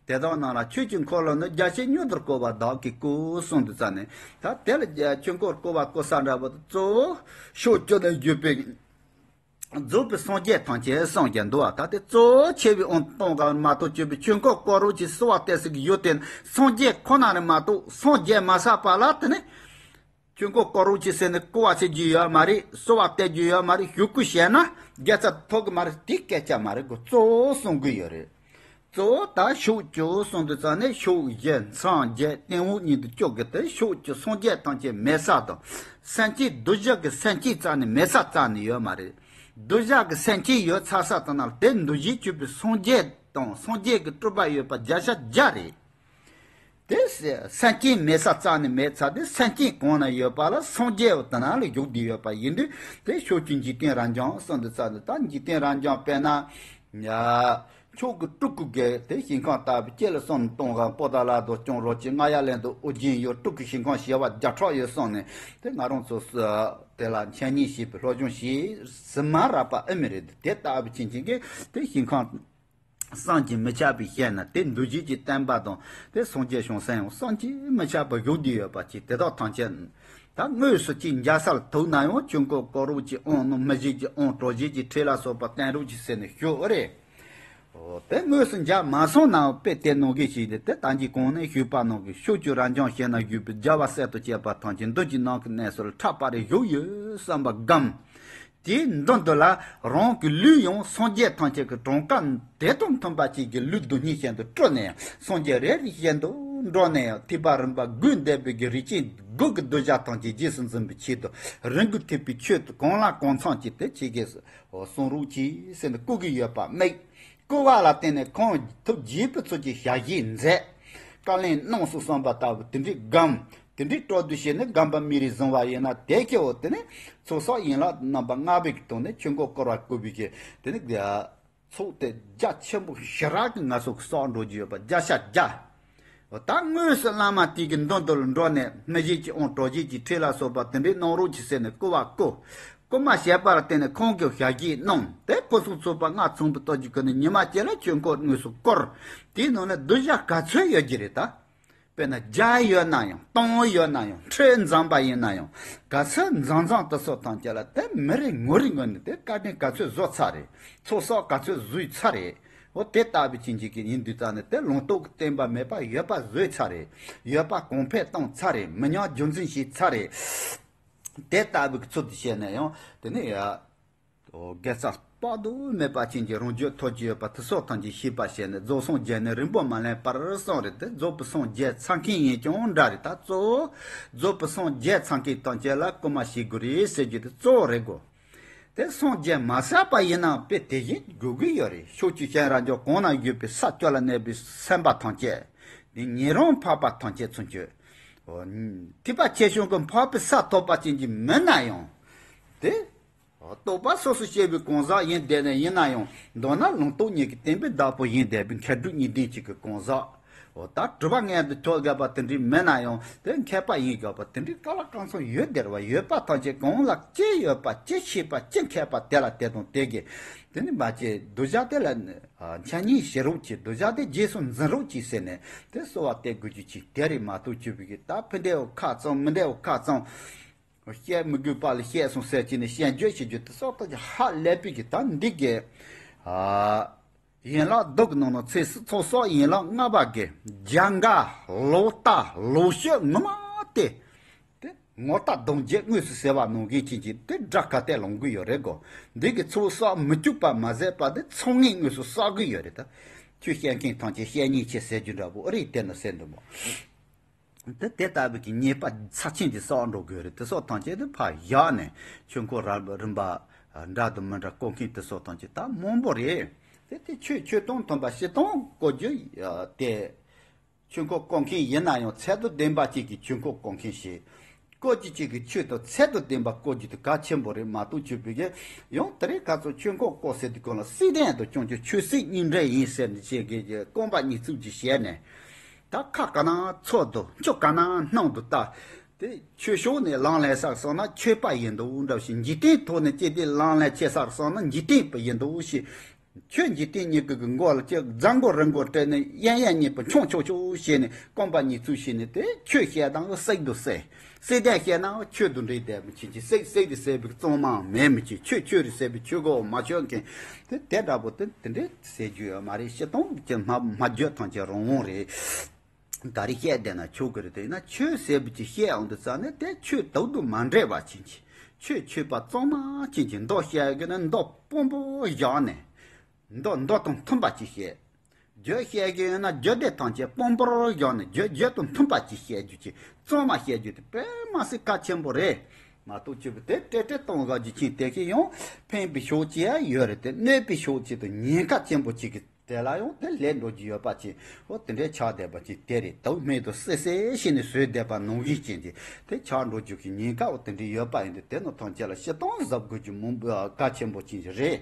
དེ་དག་རྣམས་ལ་ཆོས་ཀྱི་འཁོར་ལོ་ནི་རྒྱ་ཆེན་མྱུར་དུ་བསྐོར་བ་བདག་གིས་བསྐུལ་གསུངས་འདུག་ཙ་ནས། ད་དེ་ལ་ཆོས་འཁོར་བསྐོར་བ་བསྐུལ་ས་འདྲ་པོ་དེ་གཙོ་བོ་ཕྱོགས་བཅུ་ནས་བརྒྱུད་པའི་རྫོགས་པའི་སངས་རྒྱས་ཐམས་ཅད་གསུངས་ཀྱི་འདུག་ད་དེ་གཙོ་བོ་ཆེ་བའི་དབང་གཏོང་ག་མ་གཏོགས་སྤྱོད་པའི་ཆོས་འཁོར་བསྐོར་རོགས་ཀྱི་གསོལ་བ་བཏབ་ས་གི་ཡུལ་དེ་སངས་རྒྱས་ཁོ་ན་རེད་མ་གཏོགས་སངས་རྒྱས་མ་ཚར་བར་ལ་དེ་ནི། ཆོས་འཁོར་བསྐོར་རོགས་ཀྱི་ཟེར་ནས་བསྐུལ་བ་བྱེད་རྒྱུ་ཡོད་མ་རེད། གསོལ་བ་བཏབ་རྒྱུ་ཡོད་མ་རེད། ཞུ་སྐུལ་བྱས་ན་དགེ་རྩ་ཐོབ་གི་མ་རེད། དེ་སྐད་ཆ་མ་རེད། གོ་གཙོ་བོ་གསུང་གི་ཡོད་རེད། གཙོ་བོ་ད་ཕྱོགས་བཅུ་གསུང་དུས་ཙང་ནས་ཕྱོགས་བཞི་མཚམས་བརྒྱད་སྟེང་འོག་གཉིས་དུ་བཅུ་གི་དེ་ཕྱོགས་བཅུ་སངས་རྒྱས་ཐམས་ཅད་མེད་ས་དང་། སེམས་ཅན་གདུལ་བྱ་གི་སེམས་ཅན་རྩ་ནས་མེད་ས་རྩ་ནས་ཡོད་མ་རེད། གདུལ་བྱ་གི་སེམས་ཅན་ཡོད་ཚར་ས་དེ་ན་དེ་འདུལ་བྱེད་སྤྱོད་པའི་སངས་རྒྱས་དང་སངས་རྒྱས་ཀྱི་སྤྲུལ་པ་ཡོད་པ་བརྒྱ་ཆ་བརྒྱ་རེད། དེ་སེམས་ཅན་མེད་ས་རྩ་ནས་མེད་ཚར་དེ་སེམས་ཅན་གང་ན་ཡོད་པ་ལ་སངས་རྒྱས་པ་དེ་ན་ལ་བཞུགས་བསྡད་ཡོད་པ་ཡིན་དུས་དེ་ཕྱོགས་བཅུའི་འཇིག་རྟེན་རབ་འབྱམས་གསུངས་དུས་ཙ་ནས་ད་འཇིག་རྟེན་རབ་འབྱམས་དཔེར་ན། ཡ། མཆོག་གི་སྤྲུལ་སྐུ་གི་དེ་ཞིང་ཁམས་ལྟ་བུ་སྐྱེ་ལ་གསུམ་སྟོང་ག་པོ་ཏ་ལ་དང་སྐྱོང་རོགས་ཀྱི་རྔ་ཡབ་ལེན་དུ་ཨོ་རྒྱན་ཡོད། སྤྲུལ་སྐུ་ཞིང་ཁམས་བྱེ་བ་བརྒྱ་ཕྲག་ཡོད་གསུངས་ནས་དེ་ང་རང་ཚོ་དེ་ལ་འཆད་ཉན་བྱེད་པའི་སློབ་སྦྱོང་བྱེད་ཟིན་མ་རག་པ་ཨེ་མི་རེད། དེ་ལྟ་བུ་ཕྱིན་ཅི་གིས་དེ་ཞིང་ཁམས། བསམ་གྱིས་མི་ཁྱབ་པའི་ཞལ་ན་དེ་འདུལ་བྱེད་ཀྱི་བསྟན་པ་དང་དེ་སངས་རྒྱས་བྱང་སེམས་ཡང་བསམ་གྱིས་མི་ཁྱབ་པ་བཞུགས་བསྡད་ཡོད་པ་ཅིག་དེ་དག་ཐམས་ཅད་ད་དངོས་སུ་ཅིག་འཇའ་སར་ཐུག་ན་ཡང་ཆོས་འཁོར་བསྐོར་རོགས་ཀྱི་དབང་རྣོན་མི་བཞེད་ཀྱི་དབང་གྲོལ་བྱེད་ཀྱི་ཁྲིད་ལ་སོགས་པ་བསྟན་རོགས་ཀྱི་ཟེར་ནས་ཞུ་ཨེ་རེད། འོ་དེ་དངོས་སུ་འཇའ་མ་སོང་ནའང་དཔེ་དེ་ནང་གི་ཞིག་དེ་དེ་ད་གིན་གོང་ནས་ཞུས་པ་ནང་གི་ཕྱོགས་བཅུ་རབ་འབྱམས་ཞེ་ན་བཞུགས་པའི་རྒྱལ་བ་སྲས་དང་བཅས་པ་ཐམས་ཅད་མདུན་གྱི་ནམ་མཁའི་གནས་སུ་ཁྲ་པ་རེ་བཞུགས་ཡོད་བསམ་པ་བསྒོམ། དེའི་མདུན་དུ་ལ་རང་གི་ལུས་ཡང་སངས་རྒྱས་ཐམས་ཅད་ཀྱི་གྲངས་ཀ་དེ་དང་མཐུན་པ་ཅིག་གི་ལུས་རྡུལ་སྙེད་བཞིན་དུ་སྤྲུལ་ནས་སངས་རྒྱས་རེ་རེ་བཞིན་དུ་འགྲོ་ནས་ཐེག་པ་རིམ་པ་དགུས་འདས་པའི་གི་རིགས་ཅན་དགུ་གི་གདུལ་བྱ་ཐམས་ཅད་རྗེས་སུ་འཛིན་པའི་ཆེད་དུ་རིང་པོར་ཐེག་པའི་ཆོས་དེ་གང་ལ་གང་འཚམས་ཀྱིས་དེ་ཆེ་གེ་གསུང་རོགས་གྱིས་ཟེར་ནས་བསྐུལ་གྱི་ཡོད་པ་དམིགས། བསྐུལ་བ་ལ་བརྟེན་ནས་ཁོང་ཐུགས་དགྱེས་པའི་ཚུལ་གྱིས་ཞལ་བཞེས་མཛད། བཀའ་ལན་གནང་སོང་བསམ་པ་ལྟ་བུ་དེ་འདྲའི་སྒོམ། དེ་འདྲའི་སྤྲོ་བསྡུ་བྱས་ནས་སྒོམ་པ་མི་རེ་བཟུང་བ་ཡིན་ན་དེ་ཁེ་འོ་དེ་ནི་ཚོགས་བསགས་ཡན་ལག་རྣམ་པ་ལྔ་པའི་གི་ཐོག་ནས་ཆོས་འཁོར་བསྐོར་བ་བསྐུལ་བའི་གི་དེ་ནི་ཚོགས་དེ་རྒྱ་ཆེན་པོ་ཞེ་དྲག་གི་ང་ཚོ་གི་བསགས་འགྲོ་རྒྱུ་ཡོད་པ་བརྒྱ་ཆ་བརྒྱ། ད་དངོས་སུ་བླ་མ་དེ་གི་མདུན་དུ་འགྲོ་ནས་མི་བཞེད་ཀྱི་དབང་གྲོལ་བྱེད་ཀྱི་ཁྲིད་ལ་སོགས་པ་དེ་འདྲའི་གནང་རོགས་གྱིས་ཟེར་ནས་བསྐུལ་བ་བསྐུལ། བསྐུལ་མ་བྱས་པར་བརྟེན་ནས་ཁོང་གིས་ཞལ་བཞེས་གནང་། དེ་སྐུ་གསུང་ཚོགས་པ་ལྔ་ཚང་བའི་སྟོབས་ཀྱི་སྒོ་ནས་ཉི་མ་གཅིག་ལ་ཆོས་འཁོར་དངོས་སུ་བསྐོར། དེའི་ནང་ནས་གདུལ་བྱ་ག་ཚོད་ཡོད་ཀྱི་རེད་ད། དཔེར་ན་བརྒྱ་ཡོད་ན་ཡང་སྟོང་ཡོད་ན་ཡང་ཁྲི་འཛོམས་པ་ཡིན་ན་ཡང་ག་ཚོད་འཛོམས་འཛོམས་དེ་སོགས་ཐམས་ཅད་ལ་དེ་མི་རེ་ངོ་རེ་ངོས་ནས་དེ་བཀའ་དྲིན་ག་ཚོད་བཟོ་ཚར་རེད། ཚོགས་བསགས་ག་ཚོད་བཟོས་ཚར་རེད། འོ་དེ་ལྟ་བུའི་ཕྱིན་ཅི་གི་ཡིན་དུས་ཙང་ནས་དེ་ལུང་རྟོགས་ཀྱི་བསྟན་པ་མེད་པ་ཡོད་པ་བཟོས་ཚར་རེད། ཡོད་པ་གོང་འཕེལ་བཏང་ཚར་རེད། མི་ཉག་རྒྱུན་འཛིན་བྱས་ཚར་རེད། དེ་ལྟ་བུའི་ཚུལ་དུ་བཤད་ན་ཡང་དེ་ནི་ཡ། དགེ་རྩ་དཔག་ཏུ་མེད་པ་ཅན་གྱི་རང་རྒྱུད་ཐོབ་ཀྱི་ཡོད་པ་དེ་སོགས་ཐམས་ཅད་ཤེས་པར་བྱས་ནས་རྫོགས་སངས་རྒྱས་ནས་རིང་པོ་མ་ལོན་པར་སོང་རེད་དེ། རྫོགས་པའི་སངས་རྒྱས་ཚར་མཁན་ཡིན་ཀྱང་འདྲ་རེད། ད་གཙོ་བོ་རྫོགས་པའི་སངས་རྒྱས་ཚར་མཁན་ཐམས་ཅད་ལ་སྐུལ་མ་བྱེད་དགོས་རེད་ཟེར་རྒྱུ་དེ་གཙོ་བོ་རེད་གོ། དེ་སངས་རྒྱས་མ་ཚར་པ་ཡིན་ནའང་དཔེ་དེ་བཞིན་དགོས་ཀྱི་ཡོད་རེད། ཕྱོགས་བཅུའི་གཤེན་རབ་འབྱམས་གང་ན་བཞུགས་པའི་ས་བཅུ་ལ་གནས་པའི་སེམས་དཔའ་ཐམས་ཅད། དེ་ཉན་རང་འཕགས་པ་ཐམས་ཅད་ཚུན་ཆོད། འོ། ཐེག་པ་ཆེ་ཆུང་གི་འཕགས་པའི་ས་ཐོབ་པ་ཅན་གྱི་མིན་ན་ཡང་། དེ། རྟོགས་པ་སོ་སོ་སྐྱེ་བོའི་གང་ཟག་ཡིན་བསྡད་ནས་ཡིན་ན་ཡང་མདོར་ན་ལུང་རྟོགས་ཉིད་ཀྱི་བསྟན་པའི་བདག་པོ་ཡིན་བསྡད་པའི་མཁས་གྲུབ་གཉིས་ལྡན་གཅིག་གི་གང་ཟག་འོ། ད་གྲུབ་པ་མངོན་དུ་གྱུར་དགོས་པ་དེ་འདྲའི་མིན་ན་ཡང་དེ་མཁས་པ་ཡིན་དགོས་པ་དེ་འདྲའི་དཀའ་ལས་ཁག་ཚང་ཡོད་བསྡད་རེད་བ། ཡོད་པ་ཐམས་ཅད་གང་ལ་ཅི་ཡོད་པ་ཅི་ཤེས་པ་ཅི་མཁས་པ་དེ་ལ་དེ་དང་དེ་གི་དེ་ནི་མ་བྱེད་གདུལ་བྱ་དེ་ལ་འཆད་ཉན་བྱེད་རོགས་གྱིས། གདུལ་བྱ་དེ་རྗེས་སུ་འཛིན་རོགས་གྱིས་ཟེར་ནས་དེ་གསོལ་བ་འདེབས་དགོས་རྒྱུ་ཅིག་དེ་རེད་མ་གཏོགས་ཅི་བྱེད་ཀྱི། ད་ཕུ་འདྲ་བོ་ཁ་བཙུམ་མི་འདྲ་བོ་ཁ་བཙུམ། བཤད་མི་དགོས་པ་ལ་བཤད་སོང་ཟེར་གྱི་ནས་བཤད་རྒྱུ་བྱེད་རྒྱུ་དེ་སོགས་ཐམས་ཅད་ཧ་ལས་པའི་གི་ད་འདི་གི། ཨ། ཡན་ལག་བདུན་གྱི་ནང་ནས་ཚེ་ཚོགས་གསོག་ཡན་ལག་ལྔ་པ་གི་རྒྱ་འགའ་ལོག་ལྟ་ལོག་ཤོད་ངོ་མ་དེ། དེ་ངོ་ལྟ་སྡོམ་བརྒྱད་དངོས་སུ་ཟེར་བ་ནང་བཞིན་ཅན་གྱི་དེ་སྒྲ་ག་ལྟར་ལོང་གི་ཡོད་རེད་གོ། འདི་གི་ཚོགས་གསོག་མི་བཅུག་པ་མ་ཟད་པ་དེ་ཚོགས་ངེས་དངོས་སུ་གསོག་གི་ཡོད་རེད་ད། ཁྱོད་བཤད་མཁན་ཐམས་ཅད་བཤད་ཉེས་ཆེ་ཟེར་རྒྱུ་འདྲ་པོ་ཨ་རིག་དེ་ན་ཟེར་འདུག་མོ། དེ་དེ་ལྟ་བུའི་གི་ཉེས་པ་ཚབས་ཆེན་གྱི་གསོག་འགྲོ་དགོས་རེད། དེ་སོགས་ཐམས་ཅད་དེ་ཕར་བཞག་ནས་ཆོས་འཁོར་རབ་རིམ་པ་འདྲ་དང་མི་འདྲ་བསྐོར་མཁན་དེ་སོགས་ཐམས་ཅད་ད་མང་པོ་རེད། དེ་དེ་ཆོས་ཆོས་དང་མཐུན་པ་སྤྱི་དང་བསྐོར་རྒྱུ་དེ། ཆོས་འཁོར་བསྐོར་མཁན་ཡིན་ན་ཡང་ཚད་དང་ལྡན་པ་ཅིག་གི་ཆོས་འཁོར་བསྐོར་མཁན་ཞིག་བསྐོར་རྒྱུ་ཅིག་གི་ཆོས་དང་ཚད་དང་ལྡན་པ་བསྐོར་རྒྱུ་དེ་གལ་ཆེན་པོ་རེད་མ་གཏོགས་ཆོས་པའི་གི་ཡང་དེ་རིང་ཁ་སང་ཆོས་འཁོར་བསྐོར་ཟེར་དུས་གང་ལ་བསིལ་ལྡན་དང་སྐྱོང་རྒྱུ་ཆོས་སྲིད་གཉིས་འབྲེལ་ཡིན་ཟེར་ནས་བཤད་མཁན་གྱི་རྐང་པ་གཉིས་བཙུགས་ཀྱི་བཤད་ནས། ད་ཁ་ག་ན་ཚོད་དུ་ཆུ་ག་ན་སྣང་དུ་ལྟ། དེ་ཆོས་ཕྱོགས་ནས་ལམ་ལེན་ས་སོང་ན་ཆོས་པ་ཡིན་འདུག་འདྲ་ཞིག་འཇིག་རྟེན་ཐོག་ནས་ཅི་སྟེ་ལམ་ལེན་བྱེད་ས་སོང་ན་འཇིག་རྟེན་པ་ཡིན་འདུག་ཞེས། ཆོས་འཇིག་རྟེན་གཉིས་ཀྱི་མགོ་ལ་ཅི་རྫ་མགོ་རི་མགོ་སྤྲད་ནས་གཡས་གཡོན་གཉིས་པོ་མཆོང་ཆོག་ཆོག་བྱས་ནས་རྐང་པ་གཉིས་བཙུགས་བྱས་ནས་དེ་ཆོས་བཤད་སྟངས་སྲིད་དུ་སྲིད། སྲིད་དེ་བཤད་ན་ཆོས་དུ་འདྲེས་བསྡད་མི་ཆེན་གྱི་སྲིད་སྲིད་དེ་ཟེར་བའི་གཙང་མའང་མེད་མི་ཆེ། ཆོས་ཆོས་རེད་ཟེར་བའི་ཆོས་གོ་མ་ཆོད་མཁན་དེ་དེ་འདྲ་པོ་དེ་དེ་འདྲས་ཟེར་རྒྱུ་ཡོད་མ་རེད། སྤྱི་སྟངས་ཀྱི་སྨྲ་སྨྲ་བརྗོད་ཐམས་ཅད་རང་དབང་རེད། ད་རེས་བཤད་བསྡད་ན་ཆོག་གི་རེད། དེ་ཡིན་ན་ཆོས་ཟེར་བ་ཅིག་བཤད་ཡོང་དུས་ཙང་ནས་དེ་ཆོས་དུག་དང་མ་འདྲེས་པ་ཅན་གྱི་ཆོས་ཆོས་པ་གཙང་མ་ཅན་གྱི་མདོ་བཤད་གི་ན་མདོ་དཔང་པོ་བཞག་ནས་མདོ་མདོ་དང་མཐུན་པ་ཅིག་བཤད། རྒྱུད་བཤད་གི་ཡོད་ན་རྒྱུད་སྡེ་ཐམས་ཅད་དཔང་པོར་བཞག་ནས་རྒྱུད་རྒྱུད་དང་མཐུན་པ་ཅིག་བཤད་རྒྱུ་ཅིག་གཙང་མ་བཤད་རྒྱུ་དེ་དཔེ་མ་སྲིད་གལ་ཆེན་པོ་རེད། མ་གཏོགས་ཆོས་པ་དེ་ཏྲེ་ཏྲེ་གཏོང་དགའ་རྒྱུ་ཅན་དེ་གི་ཡང་ཕན་པའི་ཕྱོགས་ཅིག་ཡང་ཡོད་རེད་དེ་གནོད་པའི་ཕྱོགས་ཅིག་དང་ཉེན་ཁ་ཆེན་པོ་ཅིག་གི་དེ་ལ་ཡང་དེ་ལས་འགྲོ་རྒྱུ་ཡོད་པ་ཅིག་འོ་དེ་འདྲའི་ཆགས་བསྡད་པ་ཅིག་དེ་རེད། དུག་སྨན་དུ་སེ་སེ་བྱས་ནས་ཟོས་བསྡད་པ་ནང་བཞིན་ཅན་དེ་དེ་ཆགས་འགྲོ་རྒྱུ་གི་ཉེན་ཁ་འོ་དེ་འདྲའི་ཡོད་པ་ཡིན་དུས་དེ་ནི་ཐམས་ཅད་ལ་སྤྱིར་བཏང་གཟབ་དགོས་རྒྱུ་མང་པོ་གལ་ཆེན་པོ་ཅན་ཅིག་རེད།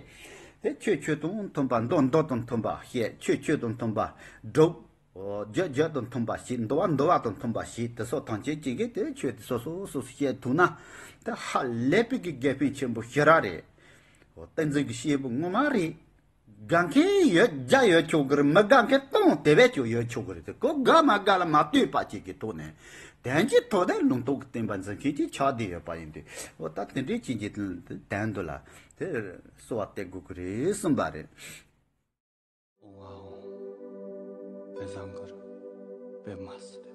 དེ་ཆོས་ཆོས་དང་མཐུན་པ་མདོ་མདོ་དང་མཐུན་པ་བཤད། ཆོས་ཆོས་དང་མཐུན་པ་སྒྲུབ། འོ་རྒྱུད་རྒྱུད་དང་མཐུན་པ་བྱེད། འདུལ་བ་འདུལ་བ་དང་མཐུན་པ་བྱེད། དེ་སོགས་ཐམས་ཅད་ཅིག་གིས་དེ་ཆོས་དེ་སོ་སོ་སོ་སོ་བཤད་ཐུབ་ན་དེ་ཧ་ལས་པའི་གི་དགེ་ཕན་ཆེན་པོ་ཞེ་དྲག་རེད། འོ་བསྟན་འཛིན་གྱི་སྐྱེས་བུ་ངོ་མ་རེད། དགའ་མཁན་ཡོད་བརྒྱ་ཡོད་ཆོག་གི་རེད། མི་དགའ་མཁན་སྟོང་དེ་བས་ཀྱང་ཡོད་ཆོག་གི་རེད་དེ་ཁོ་དགའ་མ་དགའ་ལ་མ་ལྟོས་པ་ཅིག་གི་ཐོག་ནས་དོན་གྱི་ཐོག་ནས་ལུང་རྟོགས་ཀྱི་བསྟན་པ་འཛིན་མཁན་ཅིག་ཆགས་བསྡད་ཡོད་པ་ཡིན་དུས་འོ་ད་དེ་འདྲའི་ཅན་གྱི་དོན་དུ་ལ་དེ་གསོལ་བ་འདེབས་དགོས་ཀྱི་རེད་གསུངས་པ་རེད། ཨོང་ཨ་ཨོང་། དཔེ་བཟང་གི་རེད། དཔེ་མ་སྲིད།